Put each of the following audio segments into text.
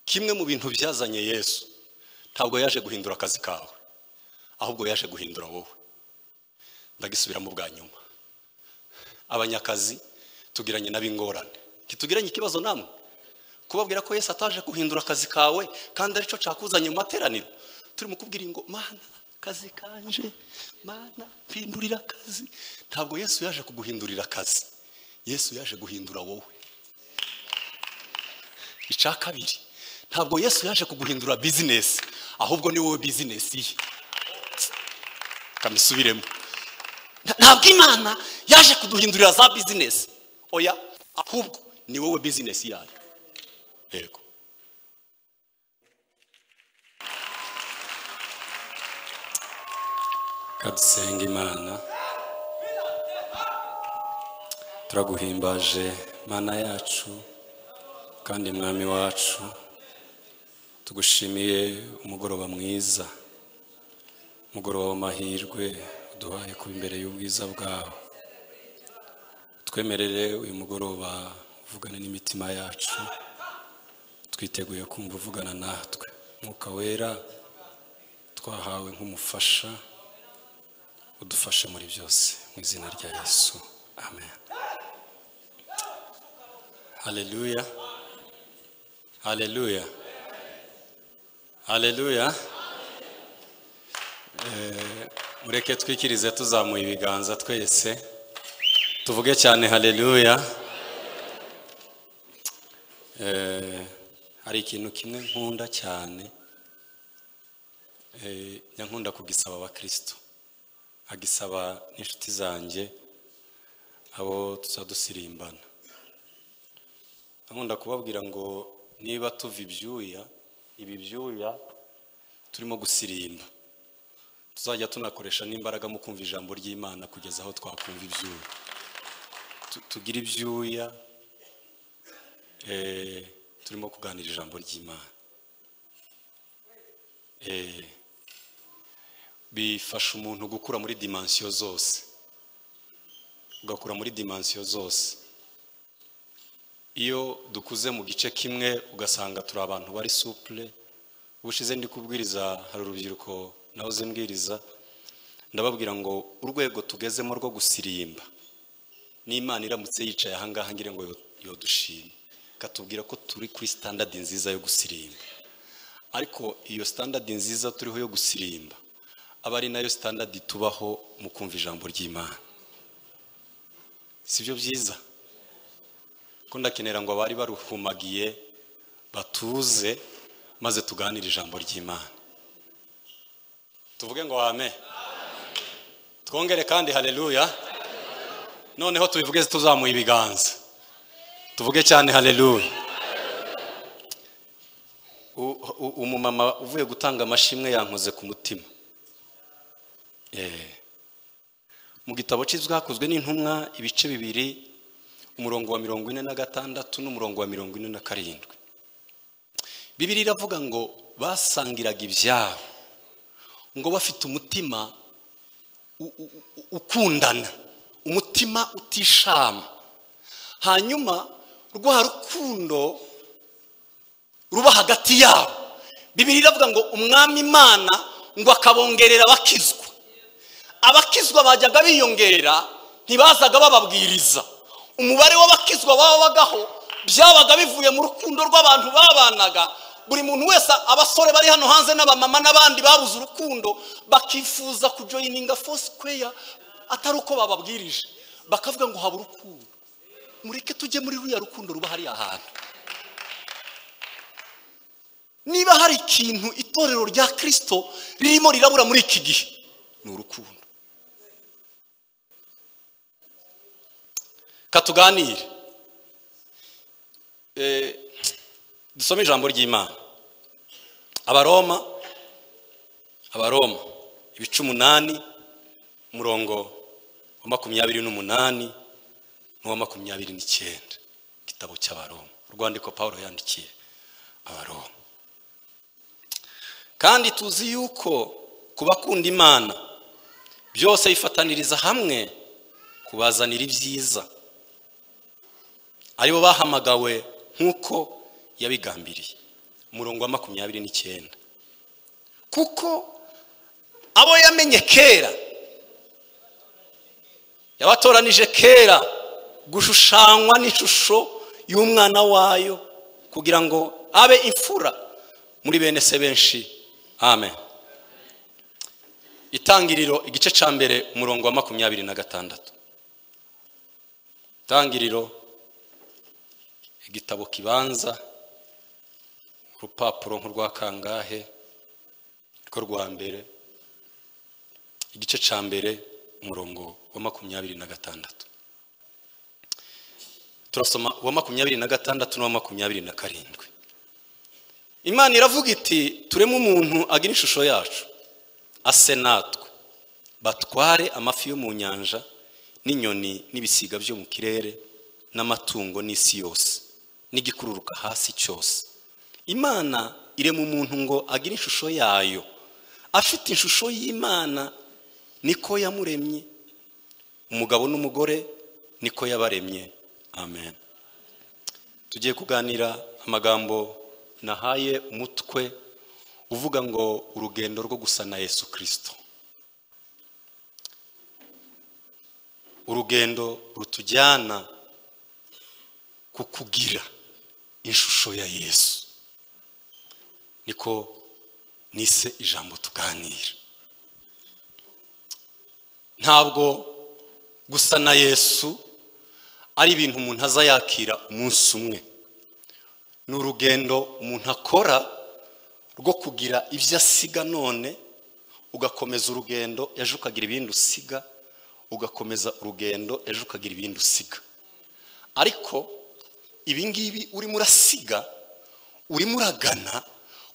Kimwe mu bintu byazanye Yesu, ntabwo yaje guhindura akazi kawe, ahubwo yaje guhindura wowe. Ndagisubiramo bwa nyuma. Abanyakazi tugiranye n'abingorane, ntitugiranye ikibazo namwe kubabwira ko Yesu ataje guhindura akazi kawe kandi arico cakuzanye mu materaniro. Turi mu kubwira ngo Mana kazi kanje, Mana mpindurira akazi. Ntabwo Yesu yaje kuguhindurira akazi, Yesu yaje guhindura wowe. Icya kabiri, ntabwo Yesu yaje kuguhindura business, ahubwo ni wowe business ye. Kamisubiremo. Ntabwo Imana yaje kuduhindurira za business, oya, ahubwo ni wowe business yayo. Yego. Kadusenga Imana, turaguhimbaje Mana yacu kandi Mwami wacu, tugushimiye umugoroba mwiza, umugoroba w'amahirwe uduhaye kuba imbere y'ubwiza bwawe. Twemerere uyu mugoroba uvugane n'imitima yacu, twiteguye kumva uvugana natwe. Mwuka Wera twahawe nk'umufasha, udufashe muri byose mu izina rya Yesu, amen. Haleluya, haleluya, haleluya. Mureke twikirize tuzamuye ibiganza twese, tuvuge cyane haleluya. Hari ikintu kimwe nkunda cyane, nkunda kugisaba abakristo, agisaba n'inshuti zanjye abo tuzadusirimbana. Nkunda kubabwira ngo niba tuva ibyuya, ibi byuya turimo gusirimba, tuzajya tunakoresha n'imbaraga mu kumva ijambo ry'Imana kugeza aho twakumva ibyuya. Tugira ibyuya turimo kuganira ijambo ry'Imana. Bifasha umuntu gukura muri dimension zose, ugakura muri dimension zose. Iyo dukuze mu gice kimwe ugasanga turi abantu bari souple. Ubushize ndi kubwiriza hari urubyiruko nahoze mbwiriza, ndababwira ngo urwego tugezemo rwo gusirimba, n'Imana iramutse yicaye aha ngaha ngire ngo yodushime, katubwira ko turi kuri standard nziza yo gusirimba. Ariko iyo standard nziza turiho yo gusirimba aba ari nayo standard tubaho mu kumva ijambo ry'Imana. Sibyo byiza ko ndakenera ngo abari baruhumagiye batuze maze tuganire ijambo ry'Imana. Tuvuge ngo amen. Twongere kandi haleluya. Noneho tubivuge tuzamuye ibiganza, tuvuge cyane haleluya. Umumama uvuye gutanga amashimwe yankoze ku mutima. Mu gitabo cy'Ibyakozwe n'Intumwa ibice 2 umurongo wa 46 n'umurongo wa 47, Bibiliya iravuga ngo basangiraga ibyabo, ngo bafite umutima ukundana, umutima utishama. Hanyuma rwa rukundo ruba hagati yabo. Bibiliya iravuga ngo Umwami Imana ngo akabongerera abakizwa. Abakizwa bajyaga biyongera, ntibazaga bababwiriza. Umubare w'abakizwa babagaho byabaga bivuye mu rukundo rw'abantu babanaga. Buri muntu wese, abasore bari hano hanze n'abamama n'abandi babuze urukundo, bakifuza kujoininga Foursquare atari uko bababwirije, bakavuga ngo haba urukundo, mureke tujye muri ruriya rukundo ruba hariya hantu. Niba hari ikintu itorero rya Kristo ririmo rirabura muri iki gihe, ni urukundo. Katuganire, dusome ijambo ry'Imana. Abaroma ibice 8 umurongo wa 28 n'uwa 29, igitabo cy'Abaroma, urwandiko Paulo yandikiye Abaroma. Kandi tuzi yuko kubakunda Imana byose bifataniriza hamwe kubazanira ibyiza, aribo bahamagawe nkuko yabigambiriye. umurongo wa 29. Kuko abo yamenye kera yabatoranije kera gushushanywa n'ishusho y'umwana wayo kugira ngo abe imfura muri bene se benshi. Amen. Itangiriro igice ca mbere umurongo wa 26. Itangiriro igitabo kibanza urupapuro nk'urwa kangahe rwo rwa mbere igice ca mbere umurongo wa 26. Turasoma wa 26 n'wa 27. Imana iravuga iti tureme umuntu agira ishusho yacu ase natwe batware amafi yo mu nyanja n'inyoni n'ibisiga byo mu kirere n'amatungo n'isi yose n'igikururuka hasi cyose. Imana irema umuntu ngo agire ishusho yayo, afite ishusho y'Imana niko yamuremye, umugabo n'umugore niko yabaremye. Amen. Tugiye kuganira amagambo nahaye umutwe uvuga ngo urugendo rwo gusa na Yesu Kristo. Urugendo rutujyana ku kugira ishusho ya Yesu. Niko nise ijambo tuganira. Ntabwo gusa na Yesu ari ibintu umuntu azayakira umunsi umwe. Ni urugendo umuntu akora rwo kugira ibyo asiga none, ugakomeza urugendo ejo ukagira ibindi usiga, ugakomeza urugendo ejo ukagira ibindi usiga. Ariko ibi ngibi urimo urasiga, urimo uragana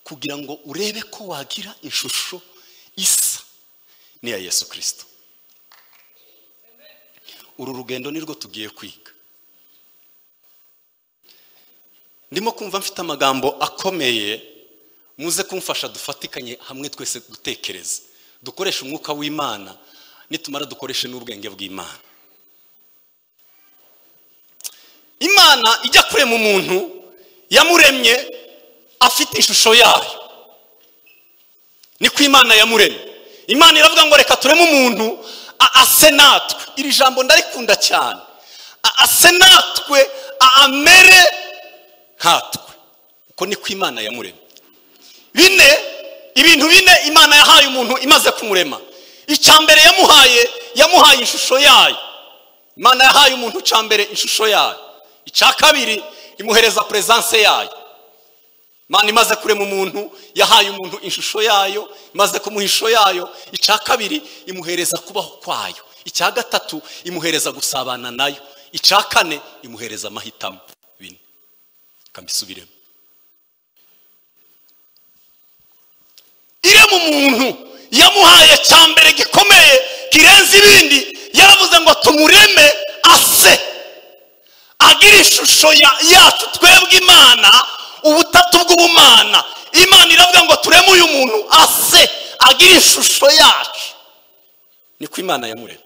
kugira ngo urebe ko wagira ishusho isa n'iya Yesu Kristo. Uru rugendo nirwo tugiye kwiga. Ndimo kumva mfite amagambo akomeye, muze kumfasha dufatikanye hamwe twese gutekereza, dukoreshe umwuka w'Imana, nitumara dukoreshe n'ubwenge bw'Imana. Imana ijya kurema umuntu yamuremye afite ishusho yayo. Niko Imana yamuremye. Imana iravuga ngo reka tureme umuntu ase natwe. Iri jambo ndarikunda cyane. Ase natwe, amere nkatwe. Uko niko Imana yamuremye. Bine, ibintu bine Imana yahaye umuntu imaze kumurema. Icya mbere yamuhaye ishusho yayo. Imana yahaye umuntu icya mbere ishusho yayo. Icya kabiri imuhereza presence yayo. Imana imaze kurema umuntu yahaye umuntu ishusho yayo, imaze kumuha ishusho yayo. Icya kabiri imuhereza kubaho kwayo. Icya gatatu imuhereza gusabana nayo. Icya kane imuhereza amahitamo. Bine kambisubiremo. Irema umuntu yamuhaye cya mbere gikomeye kirenze ibindi, yaravuze ngo tumureme ase agira ishusho yacu twebwe Imana, ubutatu bw'ubumana. Imana iravuga ngo tureme uyu muntu ase agira ishusho yacu. Niko Imana yamuremye.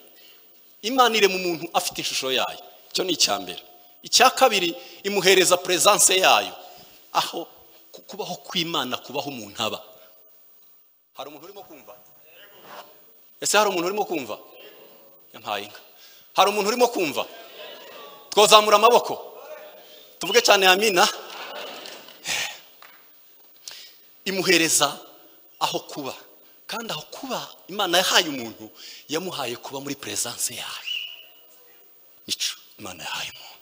Imana irema umuntu afite ishusho yayo. Icyo ni icya mbere. Icya kabiri imuhereza presence yayo, aho kubaho kw'Imana kubaho umuntu aba. Hari umuntu urimo kumva? Ese hari umuntu urimo kumva? Yampaye inka. Hari umuntu urimo kumva? Twozamura amaboko tuvuge cyane amina. Imuhereza aho kuba, kandi aho kuba Imana yahaye umuntu, yamuhaye kuba muri presence yayo. Nico Imana yahaye umuntu.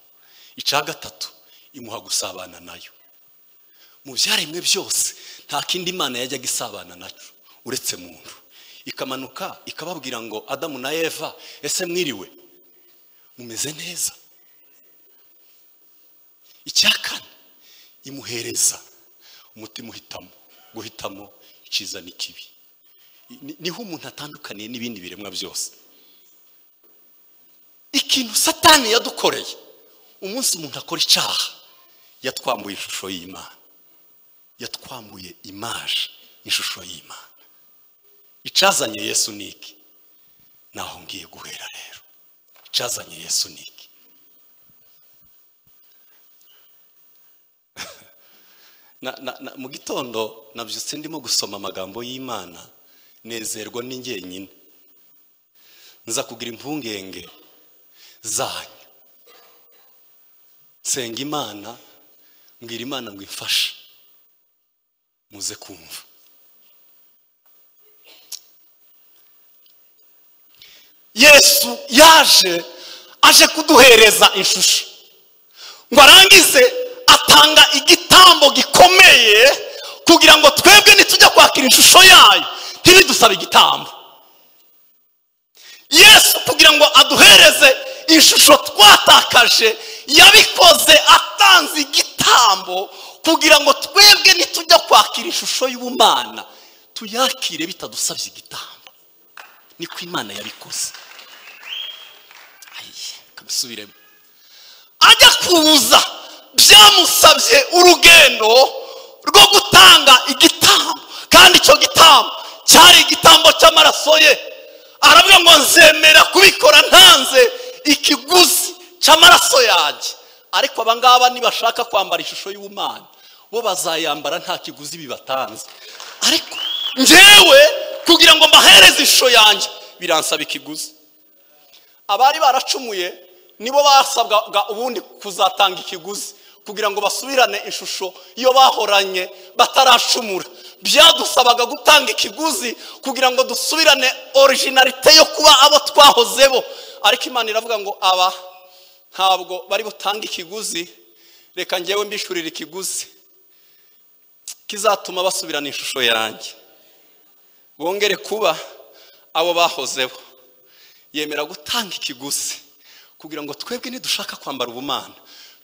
Icya gatatu imuha gusabana nayo. Mu byaremwe byose nta kindi Imana yajyaga isabana naco uretse muntu. Ikamanuka ikababwira ngo Adamu na Eva, ese mwiriwe mumeze neza? Icya kane imuhereza umutima uhitamo guhitamo icyiza n'ikibi. Niho umuntu atandukaniye n'ibindi biremwa byose. Ikintu Satani yadukoreye umunsi umuntu akora icyaha, yatwambuye ishusho y'Imana, yatwambuye image, ishusho y'Imana. Icazanye Yesu niki? Naho ngiye guhera rero. Icazanye Yesu niki? Mu gitondo nabyutse ndimo gusoma amagambo y'Imana, nezerwa ni njyenyine, nza kugira impungenge zanyu, nsenga Imana, mbwira Imana ngo imfashe muze kumva. Yesu yaje aje kuduhereza ishusho ngo arangize atanga igitambo gikomeye kugira ngo twebwe nitujya kwakira ishusho yayo ntibidusaba igitambo. Yesu kugira ngo aduhereze ishusho twatakaje yabikoze atanze igitambo kugira ngo twebwe nitujya kwakira ishusho y'ubumana tuyakire bitadusabye igitambo. Niko Imana yabikoze. Kabisubiremo. Ajya kuza byamusabye urugendo rwo gutanga igitambo, kandi icyo gitambo cyari igitambo cy'amaraso ye. Aravuga ngo nzemera kubikora ntanze ikiguzi cy'amaraso yanjye. Ariko abangaba nibashaka kwambara ishusho y'ubumana bo bazayambara nta kiguzi bibatanze, ariko njyewe kugira ngo mbahereze ishusho yanjye biransaba ikiguzi. Abari baracumuye nibo basabwaga ubundi kuzatanga ikiguzi kugira ngo basubirane ishusho iyo bahoranye bataracumura. Byadusabaga gutanga ikiguzi kugira ngo dusubirane originalite yo kuba abo twahozebo. Ariko Imana iravuga ngo aba ntabwo bari butanga ikiguzi, reka njyewe mbishurira ikiguzi kizatuma basubirana ishusho yanjye, bongere kuba abo bahozebo. Yemera gutanga ikiguzi kugira ngo twebwe nidushaka kwambara ubumana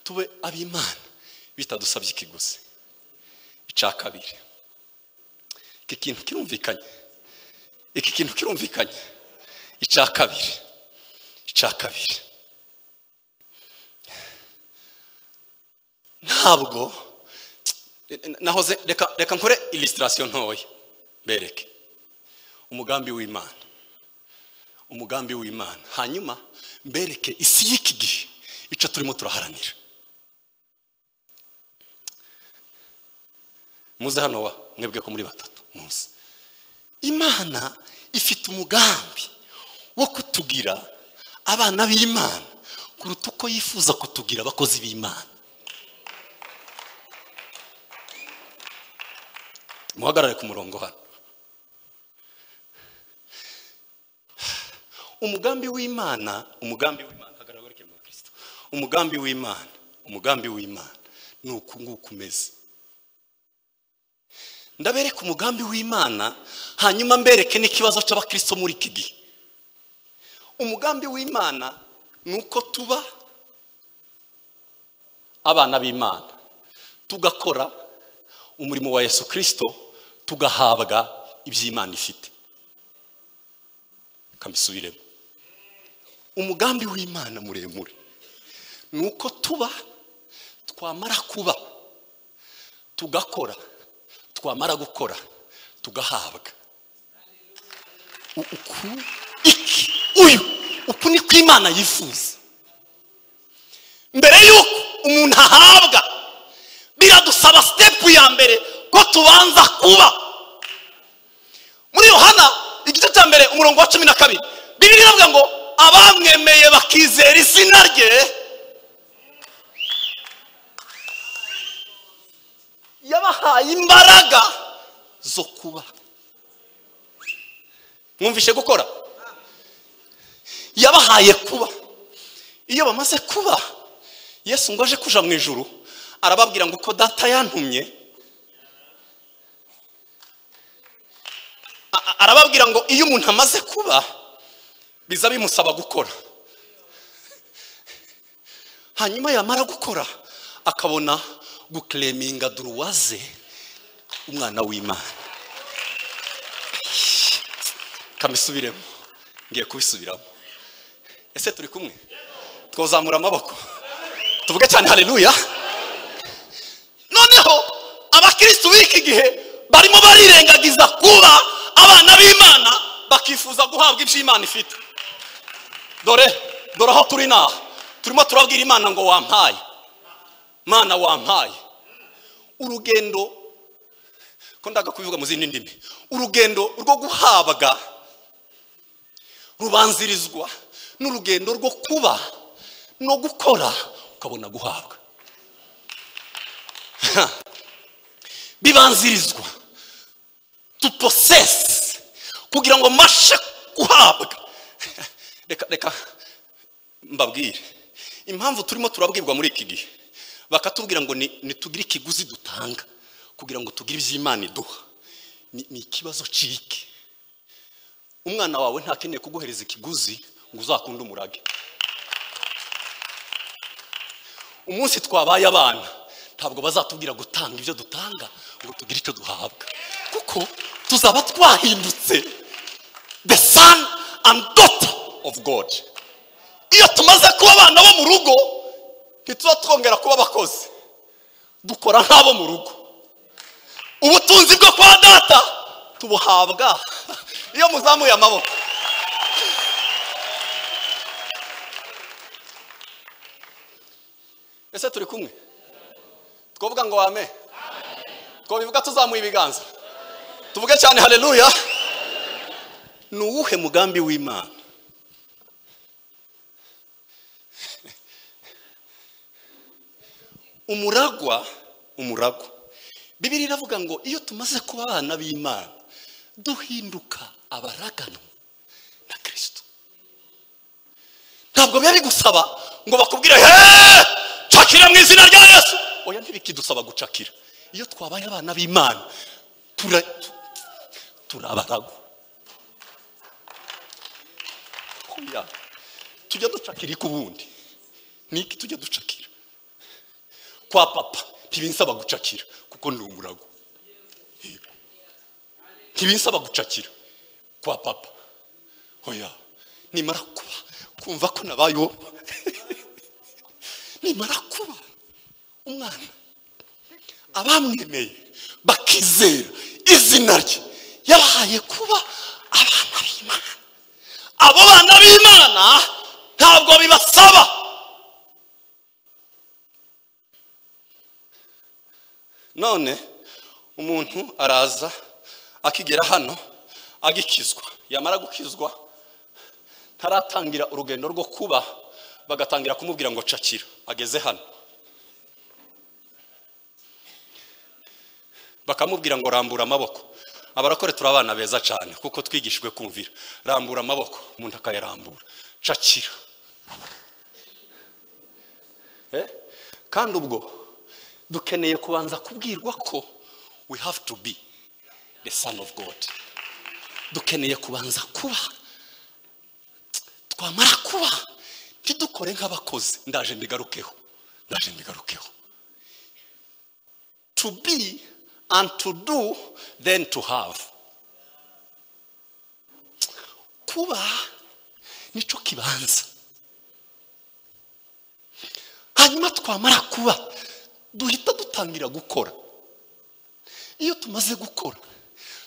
tube ab'Imana bitadusabye ikiguzi. Icya kabiri, iki kintu kirumvikanye, iki kintu kirumvikanye. Icya kabiri, icya kabiri, ntabwo nahoze, reka nkore illustration ntoya bereke umugambi w'Imana, umugambi w'Imana, hanyuma mbereke isi y'iki gihe icyo turimo turaharanira. Muze hano wa mwebwe ko muri batatu muze. Imana ifite umugambi wo kutugira abana b'Imana kuruta uko yifuza kutugira abakozi b'Imana. Muhagarare ku murongo hano. Umugambi w'Imana, umugambi w'Imana, hagarara wereke mu Kristo. Umugambi w'Imana, umugambi w'Imana ni uku nguku umeze. Ndabereka umugambi w'Imana hanyuma mbereke n'ikibazo cy'abakristo muri iki gihe. Umugambi w'Imana ni uko tuba abana b'Imana, tugakora umurimo wa Yesu Kristo, tugahabwa iby'Imana ifite. Kambisubiremo. Umugambi w'Imana muremure ni uko tuba, twamara kuba tugakora, twamara gukora tugahabwa. Uku iki uyu uku niko Imana yifuza. Mbere yuko umuntu ahabwa biradusaba step ya mbere ko tubanza kuba. Muri Yohana igice cya mbere umurongo wa 12 Bibiliya iravuga ngo abamwemeye bakizera izina rye yabahaye imbaraga zo kuba. Mwumvishe gukora? Yabahaye kuba. Iyo bamaze kuba, Yesu ngo aje kuja mu ijuru arababwira ngo uko data yantumye, arababwira ngo iyo umuntu amaze kuba biza bimusaba gukora, hanyuma yamara gukora akabona gukleminga duruwaze umwana w'Imana. Kamisubiremo, ngiye kubisubiramo. Ese turi kumwe? Twozamura amaboko tuvuge cyane haleluya. Noneho abakristo b'iki gihe barimo barirengagiza kuba abana b'Imana bakifuza guhabwa ibyo Imana ifite. Dore dore aho turi naha turimo turabwira Imana ngo wampaye, Mana wampaye. Urugendo ko ndaga kubivuga mu zindi ndimi, urugendo rwo guhabwa rubanzirizwa n'urugendo rwo kuba no gukora ukabona guhabwa. Bibanzirizwa to possess kugira ngo mashe guhabwa. Reka mbabwire impamvu turimo turabwirwa muri iki gihe, bakatubwira ngo ni tugire ikiguzi dutanga kugira ngo tugire iby'Imana iduha. Ni ikibazo ciki. Umwana wawe ntakeneye kuguhereza ikiguzi ngo uzakunde umurage. Umunsi twabaye abana ntabwo bazatubwira gutanga ibyo dutanga ngo tugire icyo duhabwa, kuko tuzaba twahindutse the son and daughter of God. Iyo tumaze kuba abana bo mu rugo ntituba twongera kuba abakozi, dukora nk'abo mu rugo. Ubutunzi bwo kwa data tubuhabwa iyo muzamuye amaboko. Ese turi kumwe? Twovuga ngo amen. Twobivuga tuzamuye ibiganza, tuvuge cyane haleluya. Ni uwuhe mugambi w'Imana? Umuragwa Bibiri iravuga ngo iyo tumaze kuba abana b'Imana duhinduka abaragano na Kristo. Ntabwo biba bigusaba ngo bakubwire he cakira mu izina rya Yesu. Oya, ntibikidusaba gucakira. Iyo twabaye abana b'Imana turabaragwa. Oya, tujya ducakira ikubundi. Niki tujya ducakira? Kwa papa ntibinsaba gucakira kuko ndi umurago. Ntibinsaba gucakira kwa papa. Oya, nimara kuba kumva ko nabayo, nimara kuba umwana abamwemeye bakizera izina rye yabahaye kuba abana b'Imana. Abo bana b'Imana ntabwo bibasaba. None umuntu araza akigera hano agikizwa, yamara gukizwa ntaratangira urugendo rwo kuba, bagatangira kumubwira ngo cakira. Ageze hano bakamubwira ngo rambura amaboko. Abarakore turabana beza cyane kuko twigishijwe kumvira. Rambura amaboko, umuntu akayarambura, cakira. Kandi ubwo dukeneye kubanza kubwirwa ko we have to be the son of God. Dukeneye kubanza kuba, twamara kuba ntidukore nk'abakozi. Ndaje mbigarukeho. To be and to do, then to have. Kuba nico kibanza, hanyuma twamara kuba duhita dutangira gukora. Iyo tumaze gukora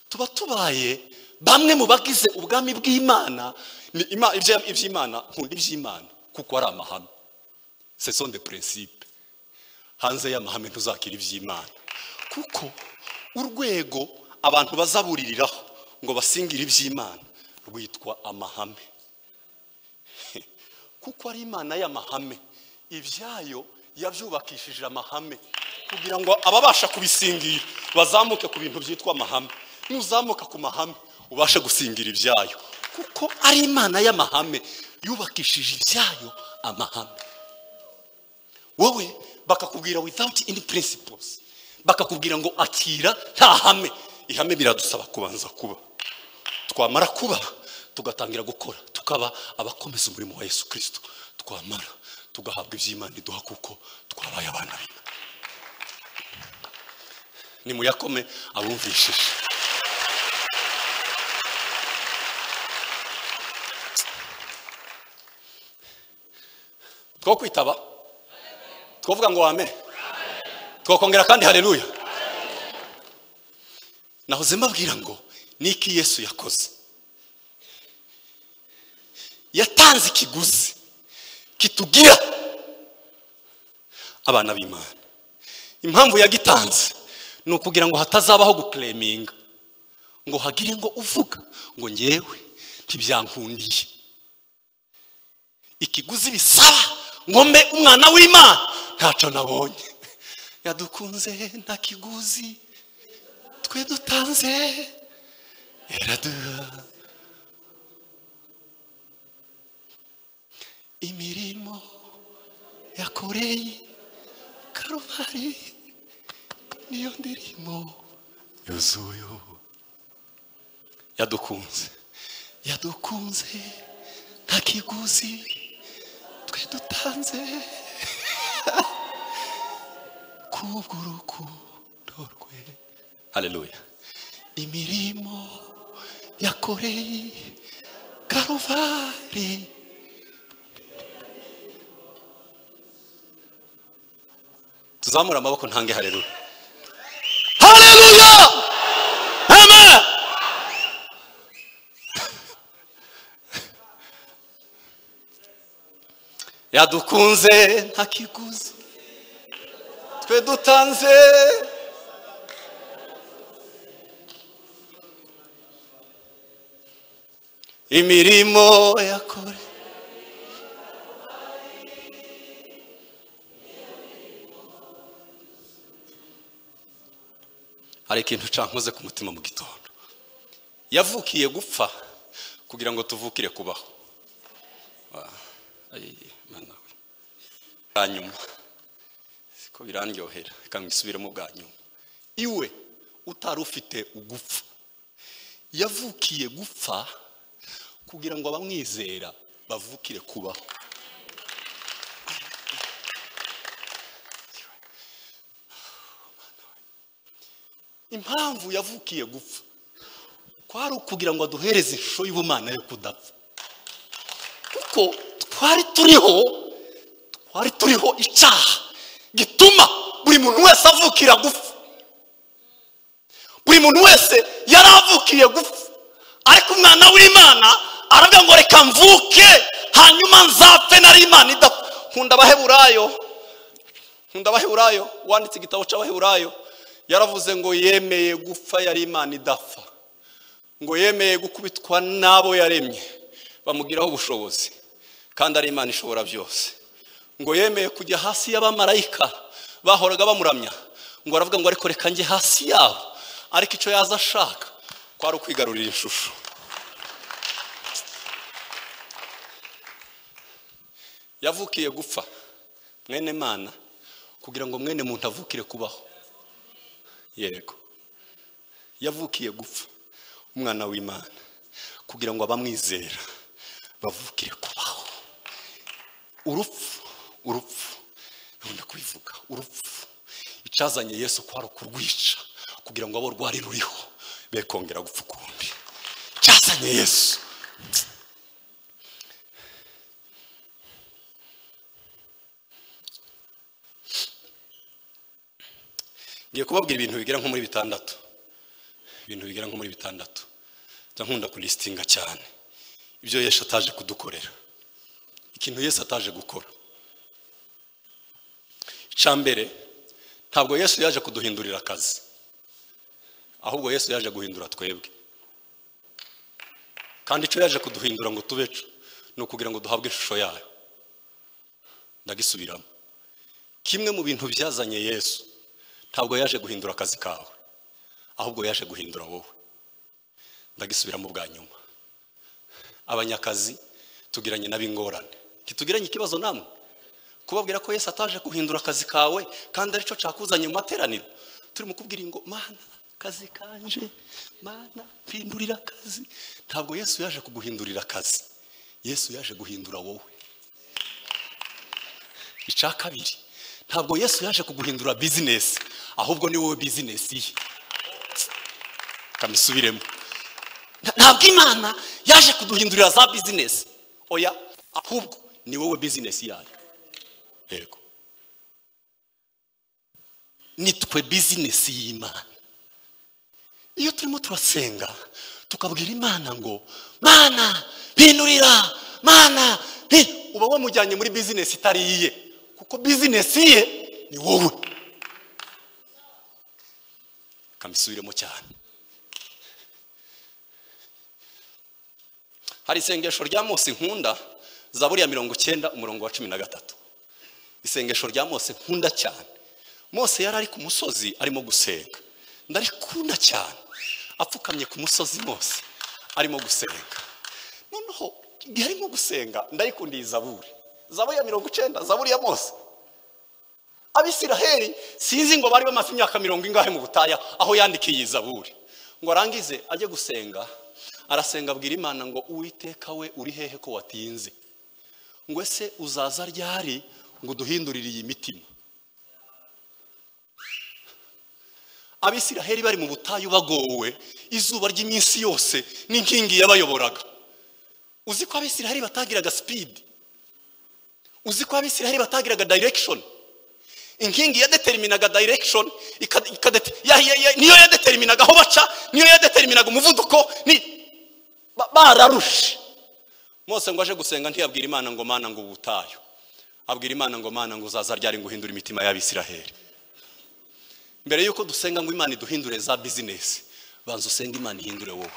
tuba tubaye bamwe mu bagize ubwami bw'Imana. Iby'Imana nkunda iby'Imana kuko ari amahame. Ce sont des principes. Hanze y'amahame ntuzakira iby'Imana, kuko urwego abantu bazabuririraho ngo basingire iby'Imana rwitwa amahame. Kuko ari Imana y'amahame, ibyayo yabyubakishije amahame kugira ngo ababasha kubisingira bazamuke ku bintu byitwa amahame. Nuzamuka ku mahame ubashe gusingira ibyayo, kuko ari Imana y'amahame yubakishije ibyayo amahame. Wowe bakakubwira without any principles, bakakubwira ngo akira nta hame. Ihame biradusaba kubanza kuba, twamara kuba tugatangira gukora, tukaba abakomeza umurimo wa Yesu Kristo, twamara tugahabwa iby'Imana iduha kuko twabaye abana b'Imana. Ni muyakome abumvishije. Two kwitaba, twovuga ngo amen, twakongera kandi haleluya. Nahoze mbabwira ngo niki Yesu yakoze. Yatanze ikiguzi kitugira abana b'Imana. Impamvu yagitanze Ni ukugira ngo hatazabaho guclaiminga, ngo hagire ngo uvuga ngo ngewe ntibyankundiye. Ikiguzi bisaba ngo mbe umwana w'Imana ntacyo nabonye. Yadukunze nta kiguzi twe dutanze, yaraduha imirimo yakoreye Karuvali, niyo ndirimo yuzuye. Yadukunze, yadukunze nta kiguzi twe dutanze, kubw'urukundo rwe. Haleluya. Imirimo yakoreye Karuvali. Tuzamura amaboko ntange haleluya. Haleluya. Amen. Yadukunze nta kiguzi twe dutanze. Imirimo yakore. Hari ikintu cankoze ku mutima mu gitondo. Yavukiye gupfa kugira ngo tuvukire kubaho. Hanyuma siko birandyohera, reka ngisubiremo bwa nyuma. Iwe utari ufite ugupfa, yavukiye gupfa kugira ngo abamwizera bavukire kubaho. Impamvu yavukiye gupfa kwari ukugira ngo aduhereze ishusho y'ubumana yo kudapfa, kuko twari turiho icyaha gituma buri muntu wese avukira gupfa. Buri muntu wese yaravukiye gupfa, ariko umwana w'Imana aravuga ngo reka mvuke hanyuma nzapfe nari Imana idapfa. Nkunda Abaheburayo, wanditse igitabo cy'Abaheburayo yaravuze ngo yemeye gupfa yari Imana idapfa, ngo yemeye gukubitwa n'abo yaremye bamugiraho ubushobozi kandi ari Imana ishobora byose, ngo yemeye kujya hasi y'abamarayika bahoraga bamuramya, ngo aravuga ngo ariko reka njye hasi yabo, ariko icyo yaza ashaka kwari ukwigarurira ishusho. Yavukiye gupfa mwene Mana kugira ngo mwene muntu avukire kubaho. Yego, yavukiye gupfa umwana w'Imana kugira ngo abamwizera bavukire kubaho. Urupfu nkunda kubivuga, urupfu icazanye Yesu kwari kurwica kugira ngo abo rwari ruriho be kongera gupfa ukundi. Cyazanye Yesu. Ngiye kubabwira ibintu bigera nko muri bitandatu. Ibintu bigera nko muri bitandatu. Nkunda kulistinga cyane ibyo Yesu ataje kudukorera. Ikintu Yesu ataje gukora. Icambere, ntabwo Yesu yaje kuduhindurira akazi, ahubwo Yesu yaje guhindura twebwe. Kandi icyo yaje kuduhindura ngo tubeco ni ukugira ngo duhabwe ishusho yayo. Ndagisubiramo. Kimwe mu bintu byazanye Yesu, ntabwo yaje guhindura akazi kawe, ahubwo yaje guhindura wowe. Ndagisubiramo bwa nyuma. Abanyakazi tugiranye n'abingorane, ntitugiranye ikibazo namwe kubabwira ko Yesu ataje guhindura akazi kawe kandi arico cakuzanye mu materaniro. Turi mu kubwira ngo Mana kazi kanje, Mana mpindurira akazi. Ntabwo Yesu yaje kuguhindurira akazi, Yesu yaje guhindura wowe. Icya kabiri, ntabwo Yesu yaje kuguhindura business, ahubwo ni wowe business ye. Kamisubiremo. Ntabwo Imana yaje kuduhindurira za business, oya, ahubwo ni wowe business yayo. Yego, nitwe business y'Imana. Iyo turimo turasenga tukabwira Imana ngo Mana mpindurira, Mana, uba wamujyanye muri business itari iye, kuko business ye ni wowe. Kamisubiremo cyane. Hari isengesho rya Mose nkunda, Zaburi ya 90 umurongo wa 13. Isengesho rya Mose nkunda cyane. Mose yari ari ku musozi arimo gusenga. Ndarikunda cyane. Apfukamye ku musozi Mose arimo gusenga. Noneho igihe arimo gusenga ndayikundiye Zaburi. Zaburi ya 90, Zaburi ya Mose. Abisiraheli sinzi ngo bari bamaze imyaka 40 ingahe mu butaya aho yandikiye Zaburi. Ngo arangize ajye gusenga, arasenga abwira Imana ngo Uwiteka we uri hehe ko watinze? Ngo ese uzaza ryari ngo duhindurire iyi mitima? Abisiraheli bari mu butayu bagowe, izuba ry'iminsi yose n'inkingi yabayoboraga. Uzi ko Abisiraheli batagiraga speed? Uzi ko Abisiraheli batagiraga direction? Inkingi yadeterminaga direction, niyo yadeterminaga aho baca, niyo yadeterminaga umuvuduko, ni bararushe. Mose ngo aje gusenga ntiyabwira Imana ngo Mana ngo ubutayu. Abwira Imana ngo Mana ngo uzaza ryari ngo uhindure imitima y'Abisiraheli. Mbere yuko dusenga ngo Imana iduhindure za business, banza usenge Imana ihindure wowe.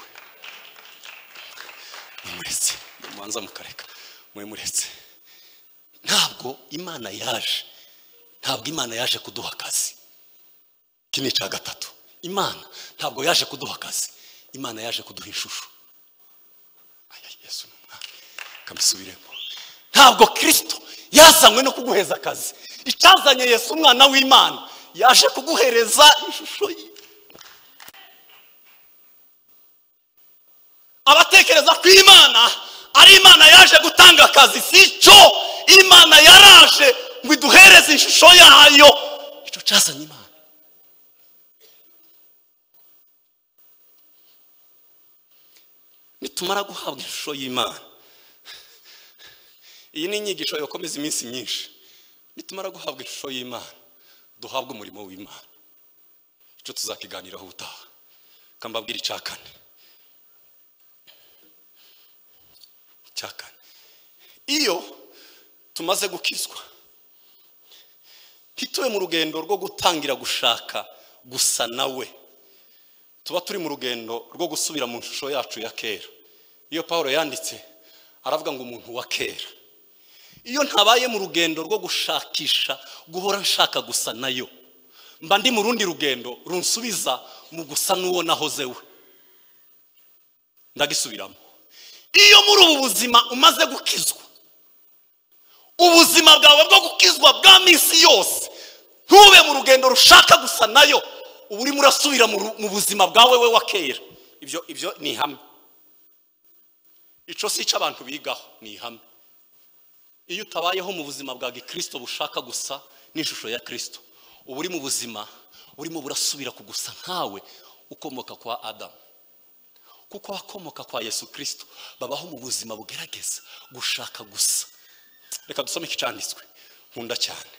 Muretse, mubanza mukareka. Muretse. Ntabwo Imana yaje. Ntabwo Imana yaje kuduha akazi. Iki ni icya gatatu. Imana ntabwo yaje kuduha akazi. Imana yaje kuduha ishusho. Aya Yesu ni umwami. Kamisubiremo. Ntabwo Kristo yazanywe no kuguheza akazi. Icyazanye Yesu umwana w'Imana yaje kuguhereza ishusho ye. Abatekereza ko Imana ari Imana yaje gutanga akazi, si cyo. Imana yaraje ngo iduhereze ishusho yayo. Icyo cyazanye Imana. Nitumara guhabwa ishusho y'Imana, iyi ni inyigisho yokomeza iminsi myinshi. Nitumara guhabwa ishusho y'Imana, duhabwe umurimo w'Imana. Icyo tuzakiganiraho ubutaha. Kambabwira icya kane. Icya kane, iyo tumaze gukizwa ntitube mu rugendo rwo gutangira gushaka gusa nawe, tuba turi mu rugendo rwo gusubira mu shusho yacu ya kera. Iyo Paulo yanditse aravuga ngo umuntu wa kera. Iyo ntabaye mu rugendo rwo gushakisha guhora nshaka gusa nayo, mba ndi mu rundi rugendo runsubiza mu gusa n'uwo nahoze we. Ndagisubiramo. Iyo muri ubu buzima umaze gukizwa, ubuzima bwawe bwo gukizwa bwa minsi yose, ntube mu rugendo rushaka gusa nayo, uba urimo urasubira mu buzima bwawe we wa kera. Ibyo ni ihame. Ico si icyo abantu bigaho, ni ihame. Iyo utabayeho mu buzima bwa gikristo bushaka gusa n'ishusho ya Kristo, uba uri mu buzima urimo burasubira kugusa nkawe ukomoka kwa Adamu. Kuko abakomoka kwa Yesu Kristo babaho mu buzima bugerageza gushaka gusa. Reka dusome icyanditswe nkunda cyane.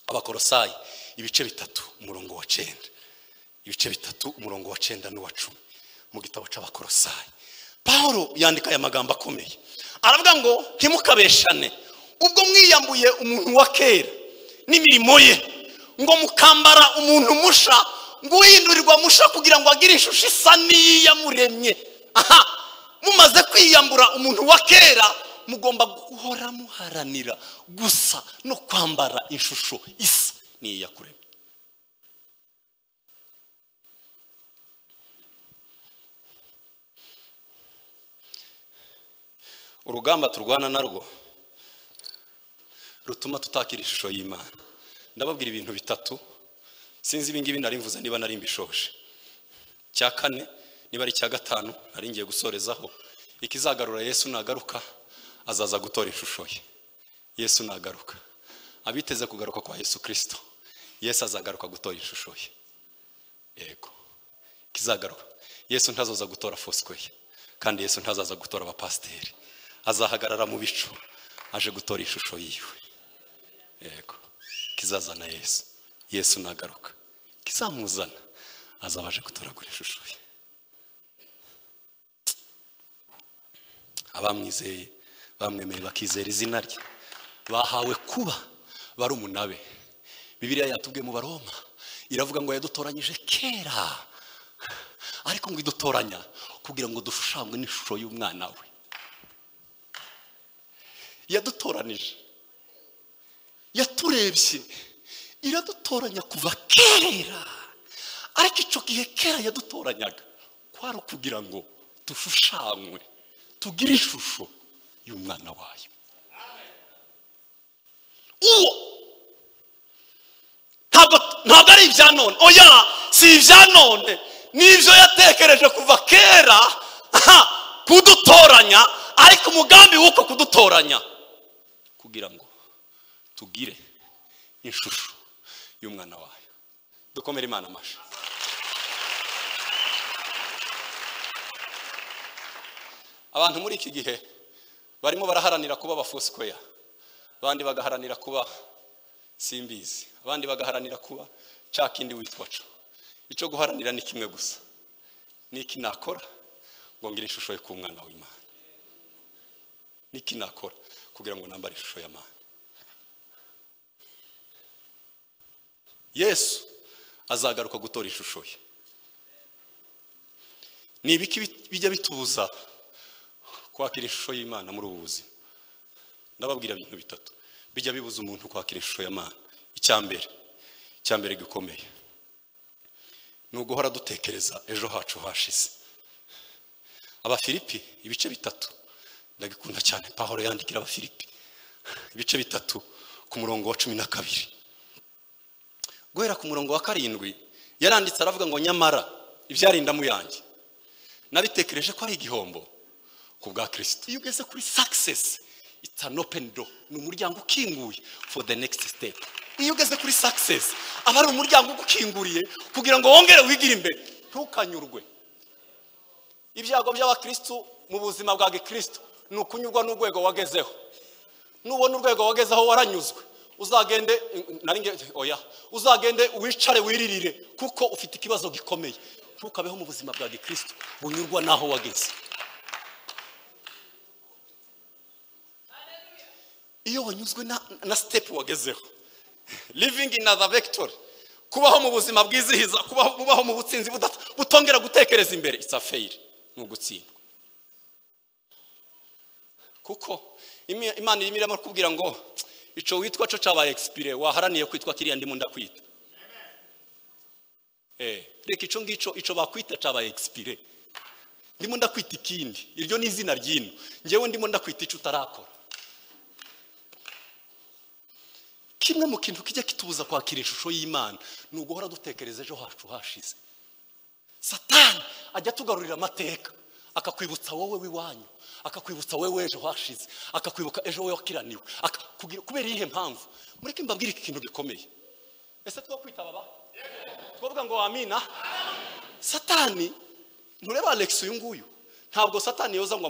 Abakolosayi ibice 3 umurongo wa 9. Ibice 3 umurongo wa 9 n'uwa 10 mu gitabo cy'Abakolosayi. Paulo yandika aya magambo akomeye. Aravuga ngo ntimukabeshane, ubwo mwiyambuye umuntu wa kera n'imirimo ye, ngo mukambara umuntu musha, ngo uhindurirwa musha kugira ngo agire ishusho isa n'iyamuremye. Aha, mumaze kwiyambura umuntu wa kera, mugomba guhora muharanira gusa no kwambara ishusho isa n'iyakuremye. Urugamba turwana narwo rutuma tutakira ishusho y'Imana. Ndababwira ibintu bitatu, sinzi ibi ngibi nari mvuze niba nari mbishoje. Cya kane niba ari cya gatanu nari ngiye gusorezaho. Ikizagarura Yesu nagaruka, azaza gutora ishusho ye. Yesu nagaruka, abiteze kugaruka kwa Yesu Kristo, Yesu azagaruka gutora ishusho ye. Yego, kizagaruka. Yesu ntazoza gutora Foursquare, kandi Yesu ntazaza gutora abapasteri. Azahagarara mu bicu aje gutora ishusho yiwe. Yego, kizazana Yesu. Yesu nagaruka, kizamuzana, azabaje gutoragura ishusho ye. Abamwizeye bamwemeye bakizera izina rye, bahawe kuba barumuna be. Bibiliya yatubwiye mu Baroma Iravuga ngo yadutoranyije kera, ariko ngo idutoranya kugira ngo dushushanywe n'ishusho y'umwana we. Yadutoranije, yaturebye, iradutoranya kuva kera. Ariko icyo gihe kera yadutoranyaga kwari kugira ngo dushushanywe, tugire ishusho y'umwana wayo. Uwo ntabwo ari ibya none, oya, si ibya none, nibyo yatekereje kuva kera kudutoranya. Ariko umugambi w'uko kudutoranya kugira ngo tugire ishusho y'umwana wayo. Dukomere Imana amashyi. Abantu muri iki gihe barimo baraharanira kuba abafosikweya, abandi bagaharanira kuba simbizi, abandi bagaharanira kuba cya kindi witwa cyo. Icyo guharanira ni kimwe gusa, niki nakora ngo ngire ishusho ye ku mwana w'Imana, niki nakora kugira ngo nambare ishusho y'Imana. Yesu azagaruka gutora ishusho ye. Ni ibiki bijya bitubuza kwakira ishusho y'Imana muri ubu buzima? Ndababwira ibintu bitatu bijya bibuza umuntu kwakira ishusho y'Imana. Icyambere gikomeye ni uguhora dutekereza ejo hacu hashize. Abafilipi ibice 3, ndagikunda cyane Pawulo yandikira Abafilipi ibice 3 ku murongo wa 12 guhera ku murongo wa 7, yaranditse aravuga ngo nyamara ibyarindamu yanjye nabitekereje ko ari igihombo ku bwa Kristo. Iyo ugeze kuri success, it's an open door, ni umuryango ukinguye for the next step. Iyo ugeze kuri success, aba ari umuryango ugukinguriye kugira ngo wongere wigire imbere, ntukanyurwe. Ibyago by'abakristo mu buzima bwa gikristo ni ukunyurwa n'urwego wagezeho. Nubona urwego wagezeho waranyuzwe, uzagende naringe oya, uzagende wicare wiririre, kuko ufite ikibazo gikomeye. Ntukabeho mu buzima bwa gikristo bunyurwa naho wageze. Iyo wanyuzwe na step wagezeho, living in another vector, kubaho mu buzima bwizihiza, kubaho mu butsinzi butongera gutekereza imbere, it's a fail, ni ugutsindwa. Kuko Imana irimo irakubwira ngo ico witwa cyo cyabaye expire, waharaniye kwitwa kiriya ndimo ndakwita. Reka ico ngico, ico bakwita cyabaye expire, ndimo ndakwita ikindi, iryo ni izina ryino, ngewe ndimo ndakwita ico utarakora. Kimwe mu kintu kijya kitubuza kwakira ishusho y'Imana ni uguhora dutekereza ejo hacu hashize. Satani ajya tugarurira amateka, akakwibutsa wowe w'iwanyu, akakwibutsa wowe ejo hashize, akakwibuka ejo wowe wakiraniwe. Kubera iyihe mpamvu? Mureke mbabwire iki kintu gikomeye. Ese two kwitaba ba? Twovuga ngo amina? Satani, ntureba Alex uyu nguyu, ntabwo Satani yoza ngo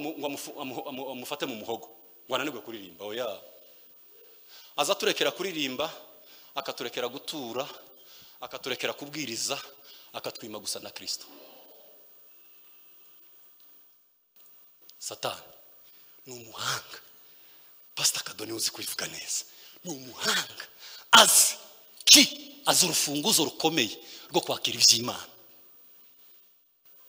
amufate mu muhogo ngo ananirwe kuririmba, oya. Aza turekera kuririmba, akaturekera gutura, akaturekera kubwiriza, akatwima gusa na Kristo. Satani ni umuhanga. Pastor Kadoni uzi kubivuga neza. Ni umuhanga. Azi ki azi urufunguzo rukomeye rwo kwakira iby'Imana.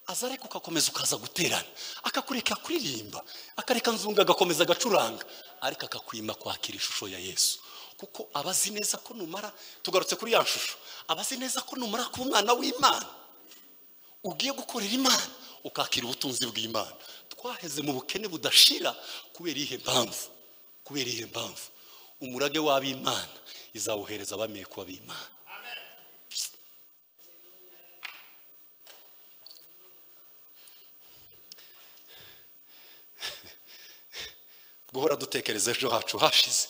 Aza ariko ukakomeza ukaza guterana, akakureka kuririmba, akareka nzunga agakomeza agacuranga, ariko akakwima kwakira ishusho ya Yesu. Kuko abazi neza ko numara, tugarutse kuri ya shusho, abazi neza ko numara kuba umwana w'Imana, ugiye gukorera Imana, ukakira ubutunzi bw'Imana. Twaheze mu bukene budashira kubera ihe mpamvu? Kubera ihe mpamvu? Umurage w'ab'Imana izawuhereza abameye kuba b'Imana. Guhora dutekereza ejo hacu hashize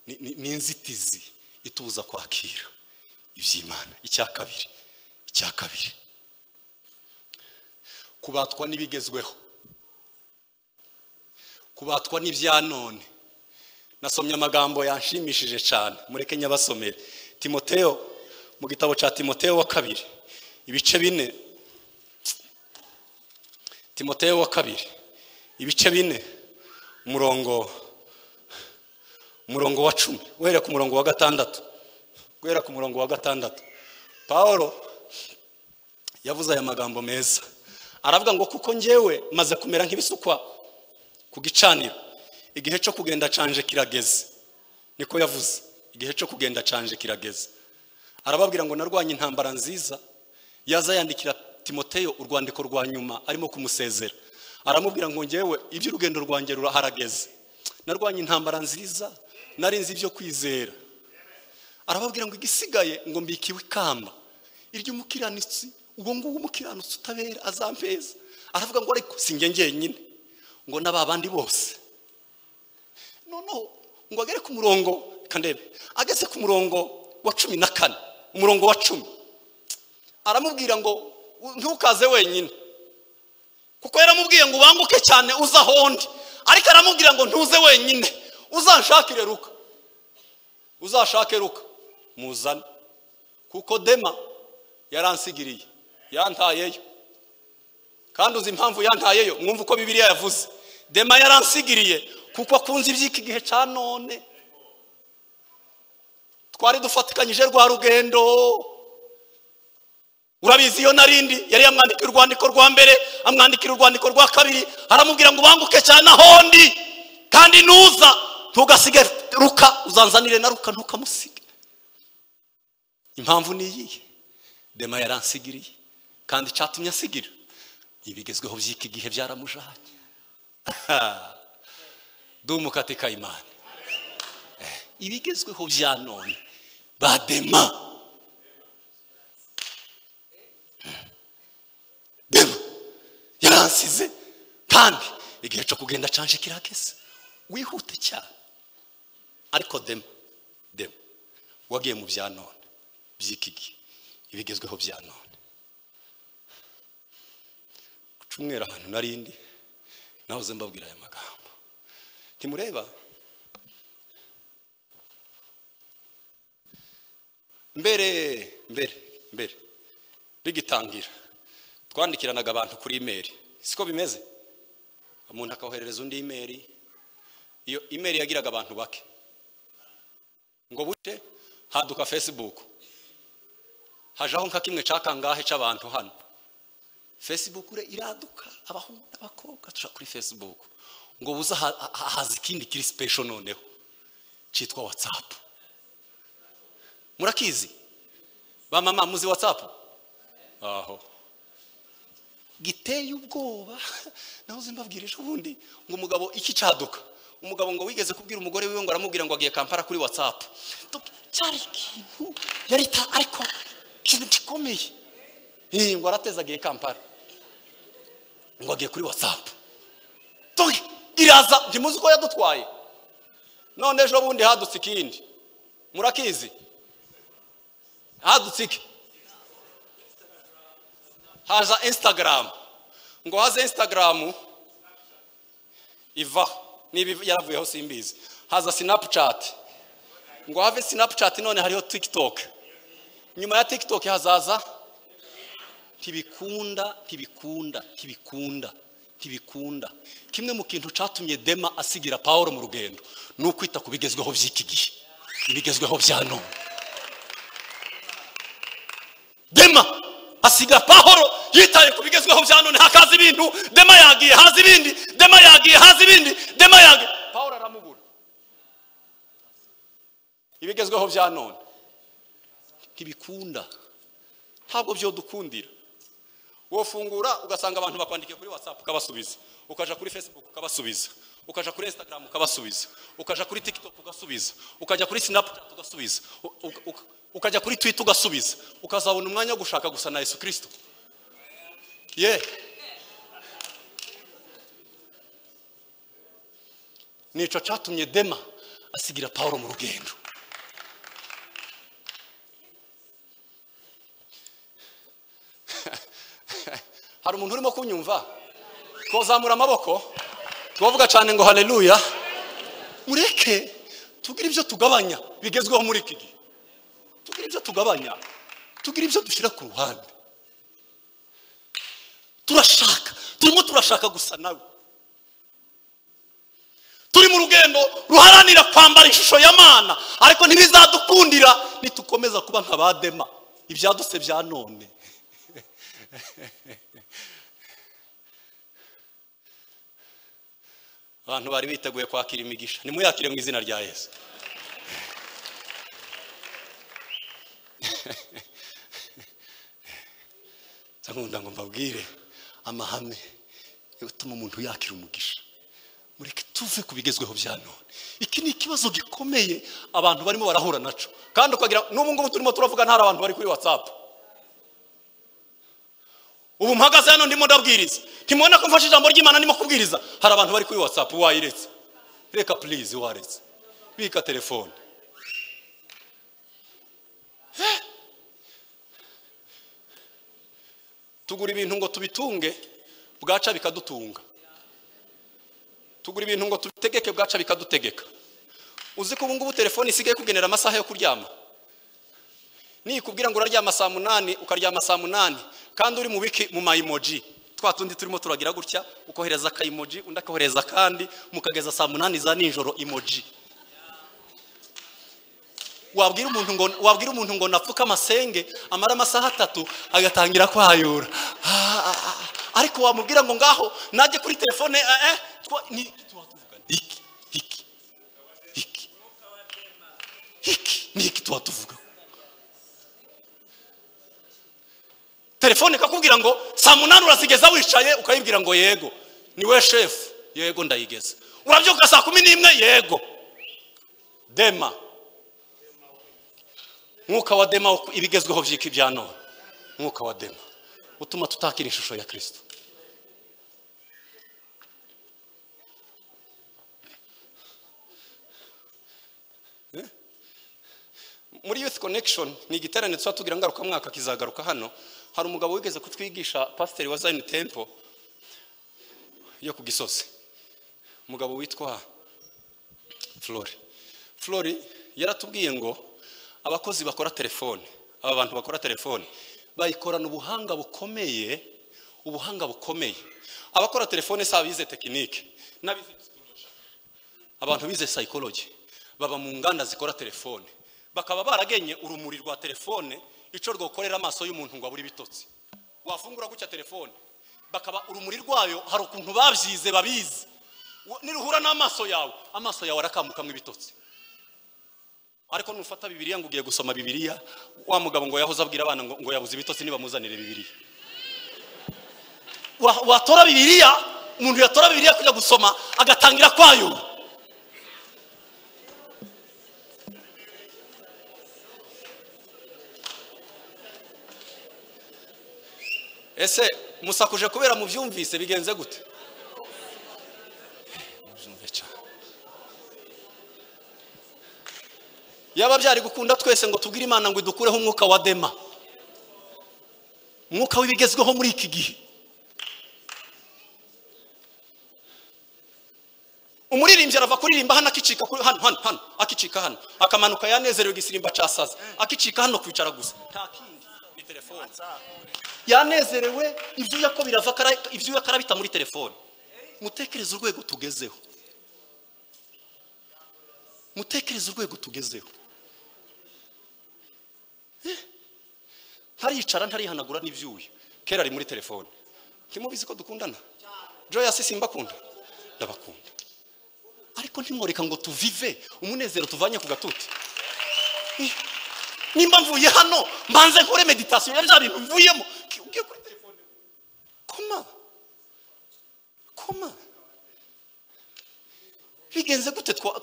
ni inzitizi itubuza kwakira iby'Imana. Icya kabiri, kubatwa n'ibigezweho, kubatwa n'ibya none. Nasomye amagambo yanshimishije cyane, mureke nyabasomere. Timoteo, mu gitabo cya Timoteo wa kabiri ibice 4, Timoteo wa kabiri ibice 4 umurongo wa 10 guhera ku murongo wa 6, guhera ku murongo wa 6. Paulo yavuze aya magambo meza, aravuga ngo kuko njyewe maze kumera nk'ibisukwa ku gicaniro, igihe cyo kugenda canje kirageze. Niko yavuze, igihe cyo kugenda canje kirageze. Arababwira ngo narwanye intambara nziza. Yaza yandikira Timoteyo urwandiko rwa nyuma arimo kumusezera, aramubwira ngo njyewe iby'urugendo rwanjye ruraharageze, narwanye intambara nziza, narinze ibyo kwizera. Arababwira ngo igisigaye ngo mbikiwe ikamba iry'umukiranutsi, uwo nguwo umukiranutsi utabera azampeza. Aravuga ngo ariko sinjye njyenyine, ngo n'ababandi bose. Noneho ngo agere ku murongo, kandebe ageze ku murongo wa 14, umurongo wa 10, aramubwira ngo ntukaze wenyine, kuko yaramubwiye ngo ubanguke cyane uza ahondi, ariko aramubwira ngo ntuze wenyine, uzanshakire Luka, uzashake Luka muzane, kuko Dema yaransigiriye, yantayeyo. Kandi uzi impamvu yantayeyo? Mwumva uko Bibiliya yavuze, Dema yaransigiriye kuko akunze iby'iki gihe cya none. Twari dufatikanyije rwa rugendo, urabizi iyo narindi yari yamwandikira urwandiko rwa mbere, amwandikira urwandiko rwa kabiri, aramubwira ngo ubanguke cyane ahondi, kandi nuza ntugasige Luka, uzanzanire na Luka, ntukamusige. Impamvu ni iyihe? Dema yaransigiriye, kandi cyatumye asigira ibigezweho by'iki gihe byaramujanye. Dumu katika imani, ibigezweho bya none ba Dema. Dema yaransize, kandi igihe cyo kugenda canje kirageze, wihute cyane. Ariko Dema wagiye mu bya none by'iki gihe, ibigezweho bya none. Ku cyumweru ahantu narindi nahoze mbabwira aya magambo, ntimureba mbere mbere mbere rigitangira twandikiranaga abantu kuri email, siko bimeze? Umuntu akawoherereza undi email, iyo email yagiraga abantu bake, ngo buce haduka Facebook, hajaho nka kimwe cakangahe c'abantu hano. Facebook ure iraduka, abahungu n'abakobwa tuja kuri Facebook, ngo buza haza ikindi kiri special noneho citwa WhatsApp. Murakizi ba mama, muzi WhatsApp? Aho giteye ubwoba. Nahoze mbabwira ejo bundi ngo umugabo iki caduka, umugabo ngo wigeze kubwira umugore wiwe ngo aramubwira ngo agiye Kampala kuri WhatsApp. Cyari ikintu yarita, ariko ikintu gikomeye. Ngo arateza agiye Kampala, ngo agiye kuri WhatsApp. Iraza, ntimuzi uko yadutwaye. None ejo bundi hadutse ikindi, murakizi? Hadutse iki? Haza Instagram, ngo haze Instagram iva niba yaravuyeho simbizi, haza Snapchat, ngo have Snapchat, none hariho TikTok, nyuma ya TikTok hazaza. Ntibikunda, ntibikunda, ntibikunda, ntibikunda. Kimwe mu kintu catumye Dema asigira Paulo mu rugendo ni ukwita ku bigezweho by'iki gihe, ibigezweho bya none. Dema asiga Paulo yitaye ku bigezweho bya none, hakaza ibintu. Dema yagiye haza ibindi, Dema yagiye haza ibindi, Dema yagiye, Paulo aramubura. Ibigezweho bya none ntibikunda, ntabwo byo dukundira. Wofungura ugasanga abantu bakwandikiye kuri WhatsApp ukabasubiza, ukaja kuri Facebook ukabasubiza, ukaja kuri Instagram ukabasubiza, ukaja kuri TikTok ugasubiza, ukaja kuri Snapchat ugasubiza, ukajya kuri Twitter ugasubiza, ukazabona umwanya wo gushaka gusa na Yesu Kristo. Ye nico catumye Dema asigira Paulo mu rugendo. Hari umuntu urimo kunyumva? Twazamura amaboko twavuga cyane ngo haleluya. Mureke tugire ibyo tugabanya bigezweho muri iki gihe, tugire ibyo tugabanya, tugire ibyo dushira ku ruhande. Turashaka, turimo turashaka gusa nawe. Turi mu rugendo ruharanira kwambara ishusho ya Mana, ariko ntibizadukundira nitukomeza kuba nka ba Dema. Ibyadutse bya none. Abantu bari biteguye kwakira imigisha, nimuyakire mu izina rya Yesu. Nkunda ngo mbabwire amahame yatuma umuntu yakira umugisha. Mureke tuve ku bigezweho bya none. Iki ni ikibazo gikomeye abantu barimo barahura naco, kandi ukagira n'ubu ngubu turimo turavuga ntari abantu bari kuri WhatsApp. Ubu mpagaze hano ndimo ndabwiriza, ntimubona ko mfashe ijambo ry'Imana ndimo kubwiriza, hari abantu bari kuri WhatsApp. Wayiretse, reka please, waretse, bika telefone. Tugura ibintu ngo tubitunge, bwaca bikadutunga. Tugura ibintu ngo tubitegeke, bwaca bikadutegeka. Uzi ko ubu ngubu telefone isigaye kugenera amasaha yo kuryama. Nikubwira ngo uraryama saa 8 ukaryama saa 8, kandi uri mu biki, mu ma emoji twa tundi turimo turagira gutya, ukohereza ka emoji undi akohereza kandi, mukageza saa 8 za nijoro emoji. Wabwira umuntu ngo napfuka amasenge amara amasaha 3 agatangira kwayura. Ariko wamubwira ngo ngaho najye kuri telefone ni tuba tuvuga iki iki iki iki ni iki tuba tuvuga. Telefone kakubwira ngo saa 8 urasigeza wicaye, ukayibwira ngo yego ni we chef, yego ndayigeza. Urabyuka saa 11, yego. Dema, mwuka wa dema, ibigezweho byiki bya none. Mwuka wa dema utuma tutakira ishusho ya Kristo. Muri Youth Connection ni igiterane tuba tugira ngaruka mwaka kizagaruka hano. Hari umugabo wigeze kutwigisha, pasiteri wa Zion Temple yo ku Gisozi, umugabo witwa Flori. Flori yaratubwiye ngo abakozi bakora telefone, aba bantu bakora telefone bayikorana ubuhanga bukomeye, ubuhanga bukomeye. Abakora telefone si abize tekinike n'abize psychology, abantu bize psychology baba mu nganda zikora telefone, bakaba baragenye urumuri rwa telefone ico rwokorera amaso y'umuntu ngo aburi ibitotsi. Wafungura gutya telefone, bakaba urumuri rwayo hari ukuntu babyize babizi, niruhura n'amaso yawe, amaso yawe arakamukamwe ibitotsi. Ariko nufata Bibiliya ngo ugiye gusoma Bibiliya, wa mugabo ngo yahoze abwira abana ngo yabuze ibitotsi nibamuzanire Bibiliya. Watora Bibiliya, umuntu yatora Bibiliya kujya gusoma agatangira kwayo. Ese musakuje kubera mubyumvise bigenze gute? Mubyumve cyane. Yaba byari gukunda twese ngo tubwire Imana ngo idukureho umwuka wa dema, umwuka w'ibigezweho muri iki gihe. Umuririmbyi arava kuririmba hano akicika hano hano hano, akicika hano akamanuka yanezerewe igisirimba casaza, akicika hano kwicara gusa, nta kindi, ni telefone. Yanezerewe ibyuya ko birava ibyuya karabita muri telefone. Mutekereze urwego tugezeho, mutekereze urwego tugezeho. Ntaricara ntarihanagura n'ibyuya, kera ari muri telefone. Ntimubizi ko dukundana? Joyous simbakunda, ndabakunda, ariko ntimworeka ngo tuvive umunezero tuvanye ku gatuti. Nimba mvuye hano mbanze nkore meditation ya bya bintu mvuyemo, ugiye kuri telefone. Koma koma bigenze gute? Twa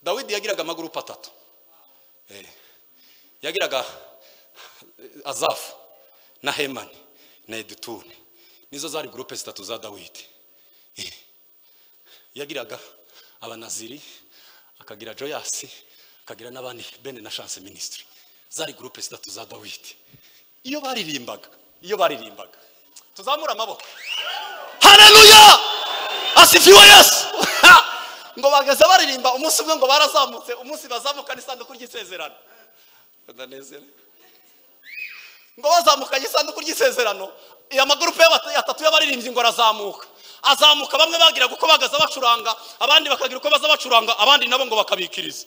Dawidi yagiraga amagurupe 3. Yagiraga Azafu na Hemani na Edutuni, nizo zari groupe 3 za Dawidi. Yagiraga abanaziri, akagira Joyasi, akagira n'abandi Bene na Chance Ministry. Zari groupe 3 za Dawidi. Iyo baririmbaga tuzamura amaboko, haleluya, asifiwe Yesu. Ngo bagaza baririmba umunsi umwe ngo barazamutse, umunsi bazamuka n'isanduku ry'isezerano. Ndanezere ngo bazamukanye isanduku ry'isezerano, iya magurupe atatu y'abaririmbyi ngo arazamuka, azamuka. Bamwe bagira uko bagaza bacuranga, abandi bakagira uko baza bacuranga, abandi nabo ngo bakabikiriza.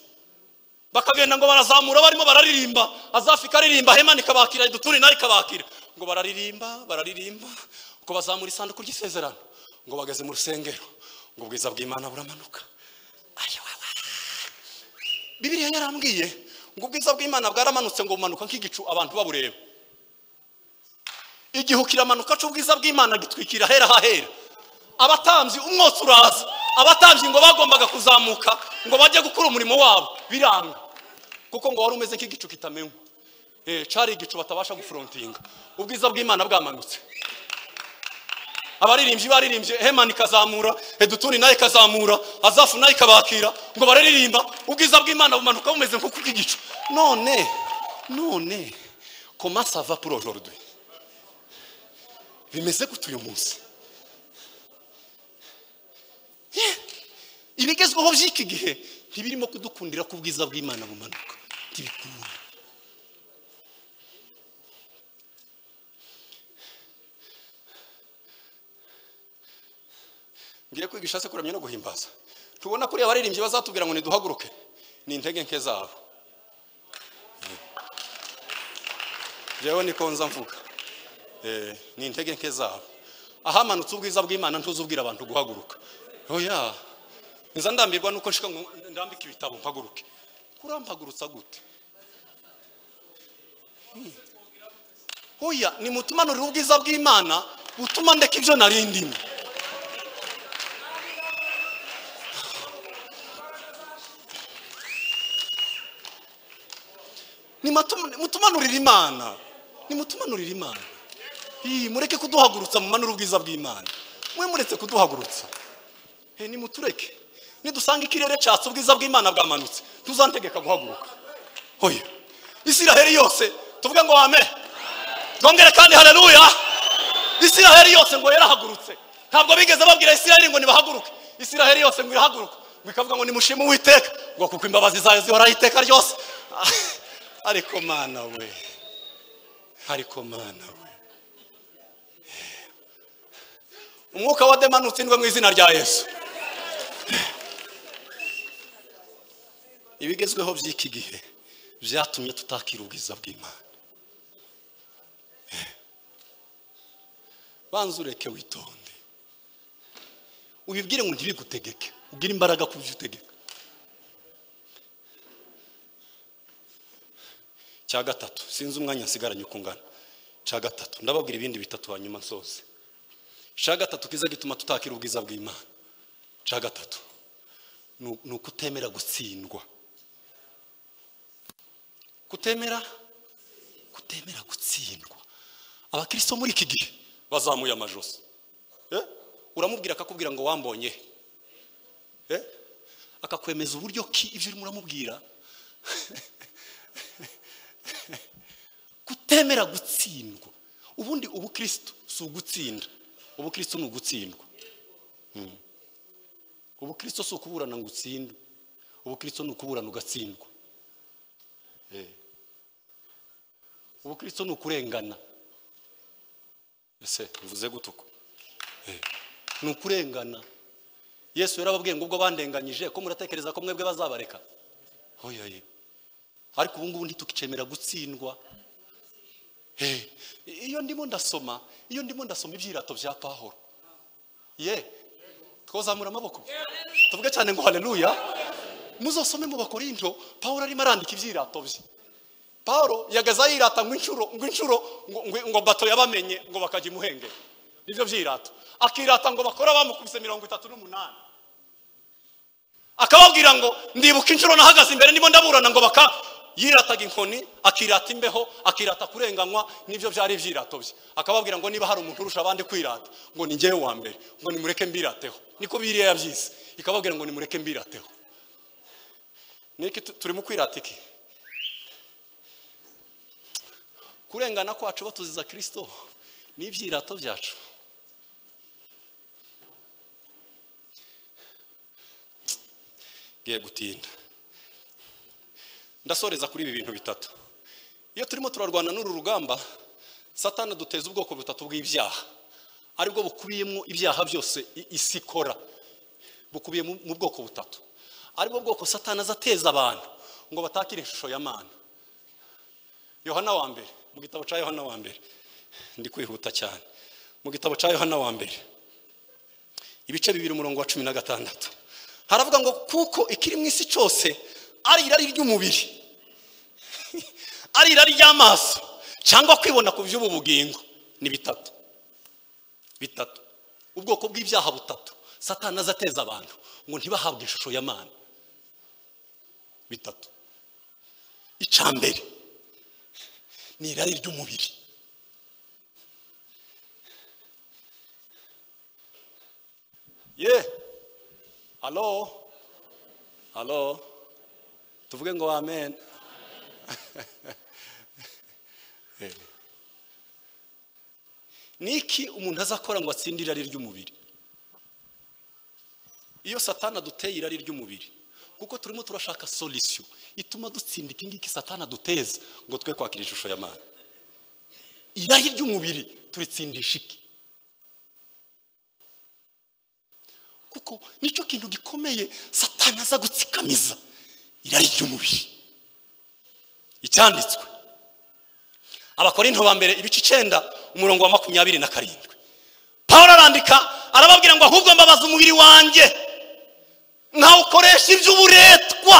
Bakagenda ngo barazamura barimo bararirimba, Azafika aririmba, Hemani kabakira, Idutuni nayo ikabakira, ngo bararirimba bararirimba ngo bazamura isanduku ry'isezerano, ngo bageze mu rusengero ngo ubwiza bw'Imana buramanuka. Bibiliya yarambwiye ngo ubwiza bw'Imana bwaramanutse ngo bumanuka nk'igicu abantu babureba. Igihu kiramanuka cy'ubwiza bw'Imana gitwikira hera hahera. Abatambyi umwotsi uraza, abatambyi ngo bagombaga kuzamuka ngo bajye gukora umurimo wabo biranga, kuko ngo wari umeze nk'igicu kitamenywa. Cari igicu batabasha gufrontinga. Ubwiza bw'Imana bwamanutse. Abaririmbyi baririmbye, Hemani kazamura, Edutuni naye kazamura, Azafu naye kabakira, ngo bararirimba, ubwiza bw'Imana bumanuka bumeze nko kukigicu. None comment ça va pour aujourd'hui? Bimeze gute uyu munsi? Ibigezweho by'iki gihe ntibirimo kudukundira ko ubwiza bw'Imana bumanuka, ntibikunda. Ngiye kwigisha se kuramya no guhimbaza. Tubona kuri abaririmbyi bazatubwira ngo niduhaguruke, ni intege nke zabo. Jewe niko nza mvuga. Ni intege nke zabo. Ahamanutse ubwiza bw'Imana ntuzubwira abantu guhaguruka. Oya. Nza ndambirwa nuko nshika ngo ndambike ibitabo mpaguruke. Kurampagurutsa gute? Oya, ni mutumanurira ubwiza bw'Imana butuma ndeka ibyo narindimo. Nimutumanurira Imana, nimutumanurira Imana. Mureke kuduhagurutsa mumanura ubwiza bw'Imana. Mwe muretse kuduhagurutsa. Nimutureke. Nidusanga ikirere cyatse ubwiza bw'Imana bwamanutse, tuzantegeka guhaguruka. Oya. Isiraheli yose tuvuge ngo amen. Twongere kandi haleluya. Isiraheli yose ngo yarahagurutse. Ntabwo bigeze babwira Isiraheli ngo nibahaguruke. Isiraheli yose ngo irahaguruka. Ngo ikavuga ngo nimushime Uwiteka, ngo kuko imbabazi zayo zihoraho iteka ryose. Ariko mana we, ariko mana we, umwuka wa demani utsindwe mu izina rya Yesu. Ibigezweho by'iki gihe byatumye tutakira ubwiza bw'Imana. Banza ureke witonde, ubibwire ngo ntibigutegeke, ugire imbaraga ku byo utegeka. Cya gatatu, sinzi umwanya nsigaranye uko ungana. Cya gatatu, ndababwira ibindi bitatu hanyuma nsoze. Cya gatatu kiza gituma tutakira ubwiza bw'Imana. Cya gatatu ni ukutemera gutsindwa. Kutemera gutsindwa. Abakristo muri iki gihe bazamuye amajosi. Uramubwira akakubwira ngo wambonye. Akakwemeza uburyo ki ibyo urimo uramubwira. Kutemera gutsindwa. Ubundi ubukristo si ugutsinda, ubukristo ni ugutsindwa. Ubukristo si ukuburana ngo utsindwe, ubukristo ni ukuburana ugatsindwa. Ubukristo ni ukurengana. Ese mvuze gutuko? Ni ukurengana. Yesu yarababwiye ngo ubwo bandenganyije ko muratekereza ko mwebwe bazabareka. Oya ye. Ariko ubu ngubu ntitukicemera gutsindwa. Iyo ndimo ndasoma ibyirato bya Pawulo. Ye. Twazamura amaboko. Tuvuge cyane ngo haleluya. Muzosome mu Bakorinto, Pawulo arimo arandika ibyirato bye. Pawulo yagaza yirata ngo inshuro ngo bato yabamenye ngo bakajya imuhenge. Nibyo byirato. Akirata ngo bakora bamukubise 38. Akababwira ngo ndibuka inshuro nahagaze imbere ndimo ndaburana ngo baka yirataga inkoni, akirata imbeho, akirata kurenganywa, nibyo byari ibyirato bye. Akababwira ngo niba hari umuntu urusha abandi kwirata ngo ni njyewe wa mbere, ngo nimureke mbirateho. Niko biriya yabyise. Ikababwira ngo nimureke mbirateho. Niki turimo kwirata iki? Kurengana kwacu batuziza Kristo ni ibyirato byacu. Ngiye gutinda. Ndasoreza kuri ibi bintu bitatu. Iyo turimo turarwana n'uru rugamba, Satani duteza ubwoko butatu bw'ibyaha, aribwo bukubiyemo ibyaha byose isi ikora, bukubiye mu bwoko butatu, aribwo bwoko Satani azateza abantu ngo batakire ishusho ya Mana. Yohana wa mbere, mu gitabo cya Yohana wa mbere, ndi kwihuta cyane. Mu gitabo cya Yohana wa mbere ibice 2 umurongo wa 16 haravuga ngo kuko ikiri mu isi cyose ari irari ry'umubiri, ari irari ry'amaso, cyangwa kwibona ku by'ubu bugingo. Ni bitatu bitatu, ubwoko bw'ibyaha butatu Satani azateza abantu ngo ntibahabwe ishusho ya Mana. Bitatu. Icambere ni irari ry'umubiri. Ye, allo allo, tuvuge ngo amen. Niki umuntu azakora ngo atsinde irari ry'umubiri? Iyo Satani aduteye irari ry'umubiri, kuko turimo turashaka solution ituma dutsinda iki ngiki Satani aduteza ngo twe kwakira ishusho ya Mana. Irari ry'umubiri turitsindisha iki? Kuko nicyo kintu gikomeye Satani aza gutsikamiza, irari ry'umubiri. Icyanditswe Abakorinto ba mbere ibice 9 umurongo wa 27, Paulo arandika arababwira ngo ahubwo mbabaza umubiri wanjye nkawukoresha iby'uburetwa,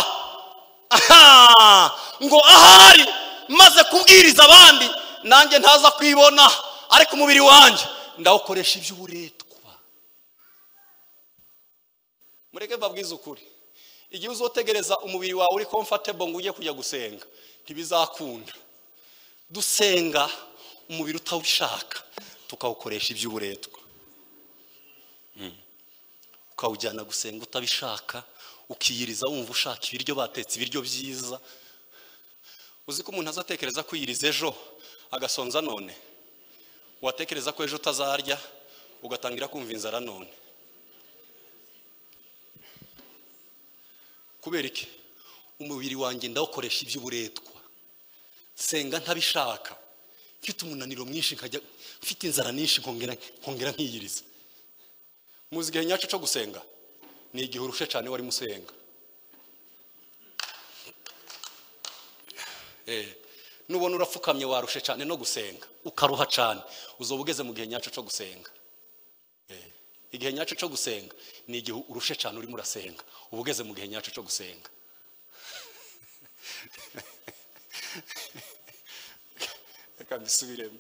ngo ahari maze kubwiriza abandi nanjye ntaza kwibona, ariko umubiri wanjye ndawukoresha iby'uburetwa. Mureke babwize ukuri, igihe uzotegereza umubiri wawe uri comfortable ngo ujye kujya gusenga ntibizakunda. Dusenga umubiri utawushaka tukawukoresha iby'uburetwa. Ukawujyana gusenga utabishaka, ukiyiriza wumva ushaka ibiryo, batetse ibiryo byiza. Uzi ko umuntu azatekereza kwiyiriza ejo agasonza none, watekereza ko ejo utazarya ugatangira kumva inzara none. Kubera iki? Umubiri wanjye ndawukoresha iby'uburetwa, senga ntabishaka, mfite umunaniro mwinshi, nkajya mfite inzara nyinshi, nkongera nkiyiriza. Muzi igihe nyacu cyo gusenga ni igihe urushe cyane wari musenga. Nubona urapfukamye warushe cyane no gusenga ukaruha cyane, uzoba ugeze mu gihe nyacu cyo gusenga. Igihe nyacu cyo gusenga ni igihe urushe cyane urimo urasenga, uba ugeze mu gihe nyacu cyo gusenga. Reka mbisubiremo.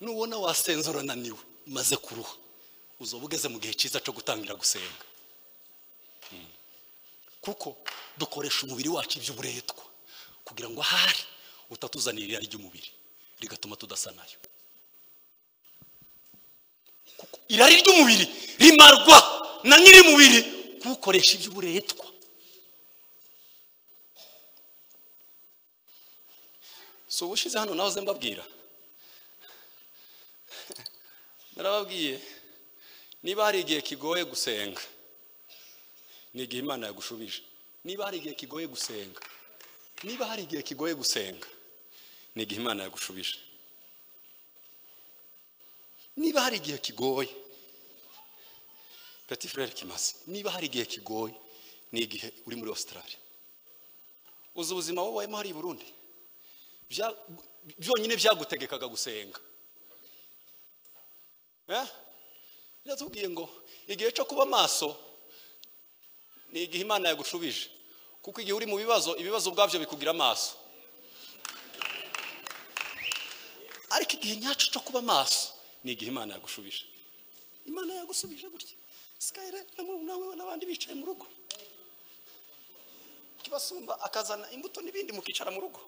Nubona wasenze urananiwe umaze kuruha, uzoba ugeze mu gihe cyiza cyo gutangira gusenga. Kuko dukoresha umubiri wacu iby'uburetwa kugira ngo ahari utatuzanira irari ry'umubiri rigatuma tudasa nayo. Kuko irari ry'umubiri rimarwa na nyiri mubiri kukoresha iby'uburetwa. So ubushize hano nahoze mbabwira, narababwiye niba hari igihe kigoye gusenga ni igihe Imana yagushubije. Niba hari igihe kigoye gusenga, niba hari igihe kigoye gusenga ni igihe Imana yagushubije. Niba hari igihe kigoye, Petit frère Kimasi, niba hari igihe kigoye ni igihe uri muri Australia. Uzi ubuzima wabayemo hari i Burundi, byonyine byagutegekaga gusenga. Biratubwiye ngo igihe cyo kuba maso ni igihe Imana yagushubije, kuko igihe uri mu bibazo, ibibazo ubwabyo bikugira amaso. Ariko igihe nyacu cyo kuba maso ni igihe Imana yagushubije. Imana yagusubije gutya, Skyre nawe n'abandi bicaye mu rugo, kibasumba akazana imbuto n'ibindi mukicara mu rugo,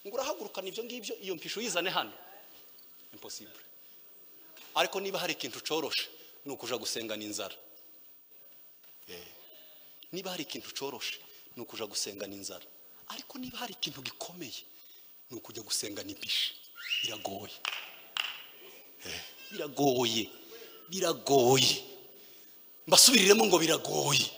ngo urahagurukana ibyo ngibyo, iyo mpisho uyizane hano, impossible. Ariko niba hari ikintu coroshe ni ukuja gusenga n'inzara. Niba hari ikintu coroshe ni ukuja gusenga n'inzara. Ariko niba hari ikintu gikomeye ni ukujya gusenga n'impishi. Biragoye, biragoye, biragoye. Mbasubiriremo ngo biragoye.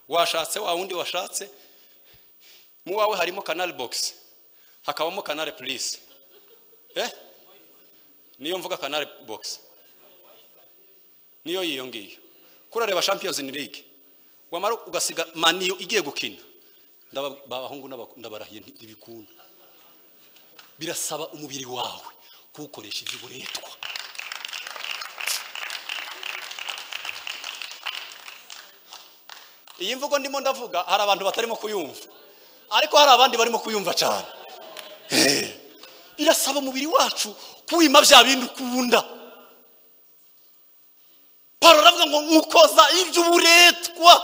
Washatse wa wundi washatse, mu wawe harimo Canal Box, hakabamo Canal Plus, Niyo mvuga Canal Box. Niyo yiyo ngiyo. Kurareba Champions League. Wamara ugasiga Maniyo igiye gukina. Ndabahungu ndabarahiye ntibikunda. Birasaba umubiri wawe kuwukoresha iby'uburetwa. Iyi mvugo ndimo ndavuga hari abantu batarimo kuyumva. Ariko hari abandi barimo kuyumva cyane. Birasaba umubiri wacu kuwima bya bindi ukunda. Paulo aravuga ngo nkukoza iby'uburetwa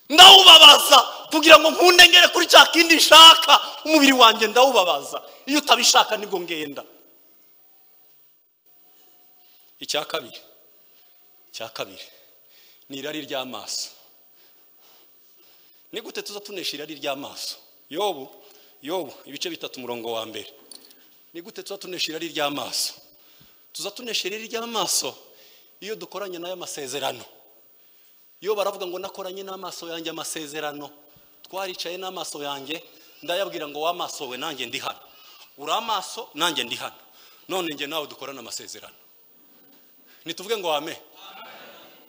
ndawubabaza kugira ngo nkunde ngere kuri cya kindi nshaka. Umubiri wanjye ndawubabaza, iyo utabishaka nibwo ngenda. Icya kabiri ni irari ry'amaso. Ni gute tuza tunesha irari ry'amaso? Yobu ibice 3 umurongo wa 1. Ni gute tuza tunesha irari ry'amaso? Tuza tunesha irari ry'amaso iyo dukoranye nayo amasezerano. Iyo baravuga ngo nakoranye n'amaso yanjye amasezerano, twaricaye n'amaso yanjye ndayabwira ngo w'amaso we nanjye ndi hano, uri amaso nanjye ndi hano, none njye nawe dukorana amasezerano. Nituvuge ngo ame.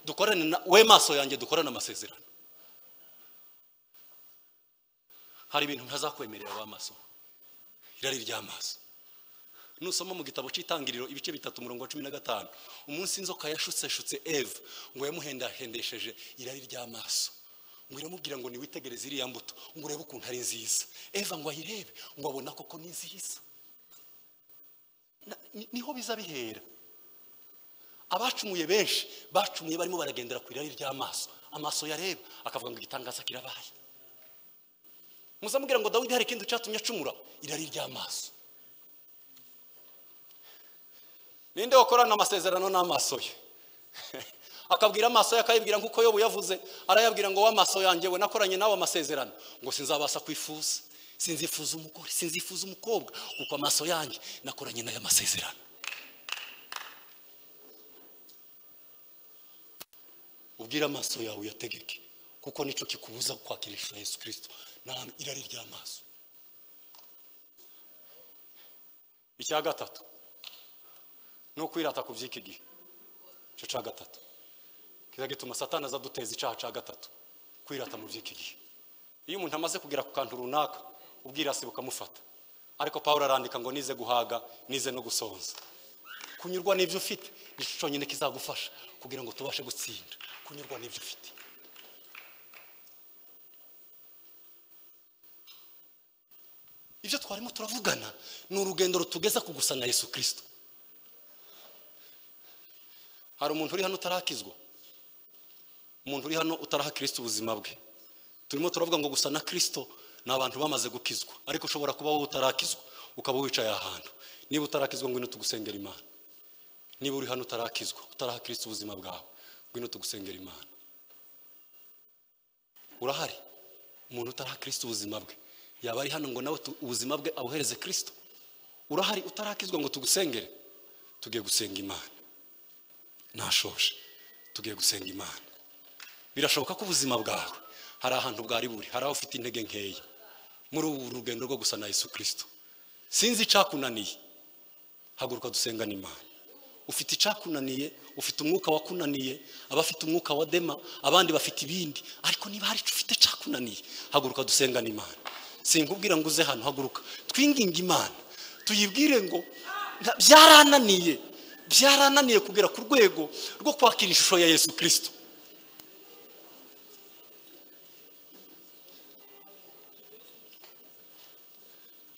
Dukorane we maso yanjye dukorana amasezerano. Hari ibintu ntazakwemerera w'amaso, irari ry'amaso. Nusoma mu gitabo cy'itangiriro ibice 3 umurongo wa 15, umunsi inzoka yashutse Eve ngo yamuhendahendesheje irari ry'amaso, ngo iramubwira ngo niwitegereze iriya mbuto ngo urebe ukuntu ari nziza. Eva ngo ayirebe ngo abona koko ni nziza. Niho biza bihera. Abacumuye benshi bacumuye barimo baragendera ku irari ry'amaso. Amaso yareba akavuga ngo igitangaza kirabaye. Muzamubwira ngo Dawidi hari ikindi cyatumye acumura, irari ry'amaso. Ninde wakorana amasezerano n'amaso ye? Akabwira amaso ye, akayibwira nkuko Yobu yavuze, arayabwira ngo w'amaso yanjye we nakoranye nawe amasezerano, ngo sinzabasha kwifuza, sinzifuza umugore, sinzifuza umukobwa, kuko amaso yanjye nakoranye nayo amasezerano. Ubwira amaso yawe uyategeke, kuko nico kikubuza kwakirisha Yesu Kristo, na irari ry'amaso. Icya gatatu no kwirata ku by'iki gihe. Icyo cya gatatu kizagituma Satani azaduteza icyaha cya gatatu, kwirata mu by'iki gihe. Iyo umuntu amaze kugera ku kantu runaka ubwirasi bukamufata. Ariko Paulo arandika ngo nize guhaga, nize no gusonza. Kunyurwa n'ibyo ufite nico cyonyine kizagufasha kugira ngo tubashe gutsinda. Kunyurwa n'ibyo ufite. Ibyo twarimo turavugana ni urugendo rutugeza ku gusa na Yesu Kristo. Hari umuntu uri hano utarakizwa, umuntu uri hano utaraha Kristo ubuzima bwe. Turimo turavuga ngo gusa na Kristo ni abantu bamaze gukizwa, ariko ushobora kuba wowe utarakizwa ukaba wicaye ahantu. Niba utarakizwa ngwino tugusengera Imana. Niba uri hano utarakizwa, utaraha Kristo ubuzima bwawe, ngwino tugusengera Imana. Urahari umuntu utaraha Kristo ubuzima bwe, yaba ari hano ngo nawe ubuzima bwe abuhereze Kristo? Urahari utarakizwa ngo tugusengere? Tugiye gusenga Imana. Nashoshe, tugiye gusenga Imana. Birashoboka ko ubuzima bwawe hari ahantu bwari buri, hari aho ufite intege nkeya muri ubu rugendo rwo gusa na Yesu Kristo. Sinzi icakunaniye, haguruka dusengane Imana. Ufite icakunaniye, ufite umwuka wakunaniye, abafite umwuka wa dema, abandi bafite ibindi, ariko niba hari ufite icakunaniye, haguruka dusengane Imana. Sinkubwira ngo uze hano, haguruka twinginge Imana, tuyibwire ngo byarananiye, byarananiye kugera ku rwego rwo kwakira ishusho ya Yesu Kristo.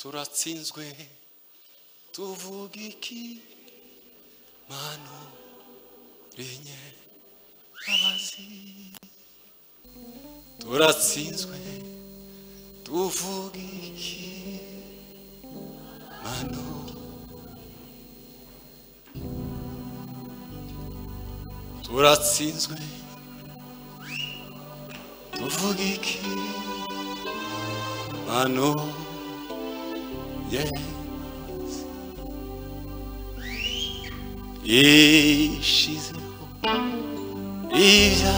Turatsinzwe tuvuga iki mano rinye abazi. Turatsinzwe tuvuga iki mano. Turatsinzwe tuvuga iki mano. Yes. Ishizeho ibya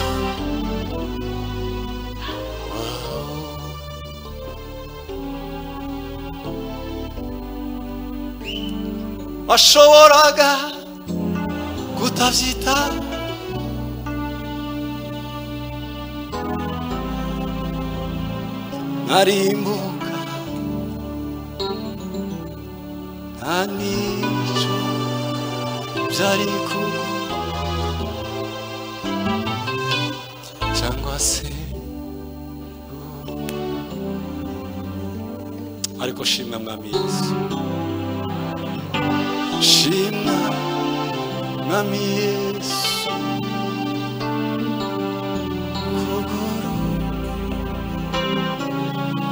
Washoboraga kutabyita. Nkarimbuka nta n'icyo byari kuba cyangwa se. Ariko shimwa Mwami Yesu, shimwa Mwami Yesu, kuguru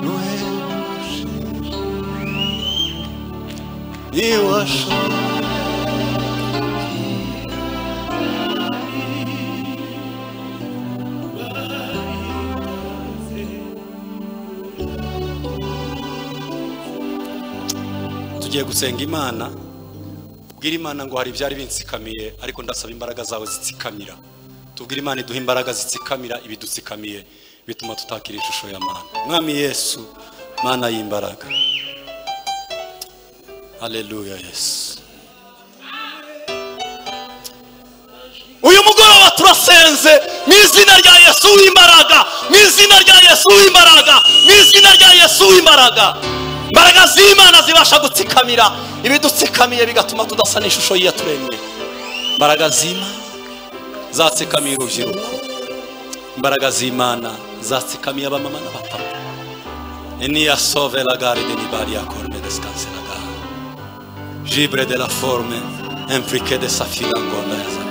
nuhebuje niwasho Tugiye gusenga Imana, ubwira Imana ngo hari ibyari binsikamiye ariko ndasaba imbaraga zawe zitsikamira. Tubwire Imana iduhe imbaraga zitsikamira ibidutsikamiye bituma tutakira ishusho ya Mana. Mwami Yesu, Mana y'imbaraga. Haleluya Yesu. Uyu mugoroba turasenze mu izina rya Yesu w'imbaraga, mu izina rya Yesu w'imbaraga, mu izina rya Yesu w'imbaraga. Imbaraga z'Imana zibasha gutsikamira ibidutsikamiye bigatuma tudasa n'ishusho y'iyaturemye. Imbaraga z'Imana zatsikamiye urubyiruko. Imbaraga z'Imana zatsikamiye abamama n'abapapa. Enia sauve la gare de Nibaria corme descanse la gare. Gibre de la forme impliqué de sa filangonda ya Zabera.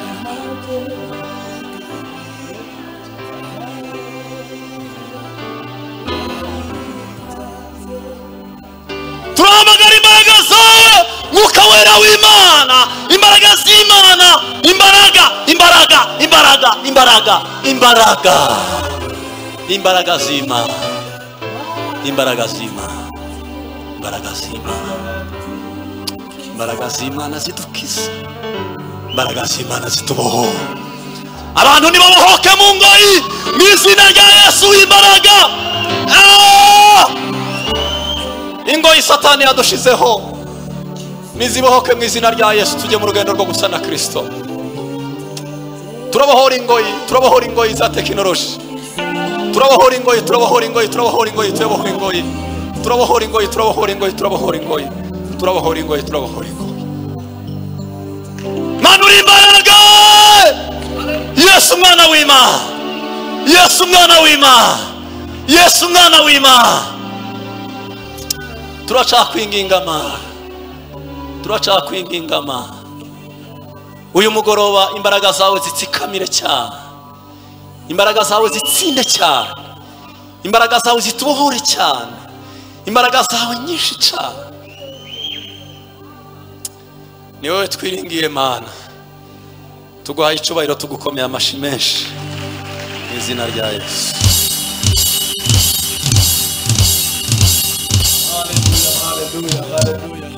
Turahamagara imbaraga zawe, Mwuka Wera w'Imana, imbaraga z'Imana, imbaraga, imbaraga, imbaraga, imbaraga, imbaraga, imbaraga z'Imana, imbaraga z'Imana, imbaraga z'Imana, imbaraga z'Imana zidukiza, imbaraga z'Imana zitubohora. Abantu nibabohoke mu ngoyi mu izina rya Yesu imbaraga. Ingoyi Satani yadushizeho nizibohoke mu izina rya Yesu, tujye mu rugendo rwo gusa na Kristo. Turabohora ingoyi, turabohora ingoyi za tekinoloji, turabohora ingoyi, turabohora ingoyi, turabohora ingoyi, turabohora ingoyi, turabohora ingoyi, turabohora ingoyi, turabohora ingoyi, turabohora ingoyi, turabohora ingoyi. Manura imbaraga, Yesu mwana w'Imana, Yesu mwana w'Imana, Yesu mwana w'Imana. Turacakwinginga Mana, turacakwinginga Mana. Uyu mugoroba imbaraga zawe zitsikamire cyane, imbaraga zawe zitsinde cyane, imbaraga zawe zitubohore cyane, imbaraga zawe nyinshi cyane. Ni wowe twiringiye Mana, tuguhaye icyubahiro, tugukomeye amashi menshi mu izina rya Yesu. Hallelujah, hallelujah, hallelujah.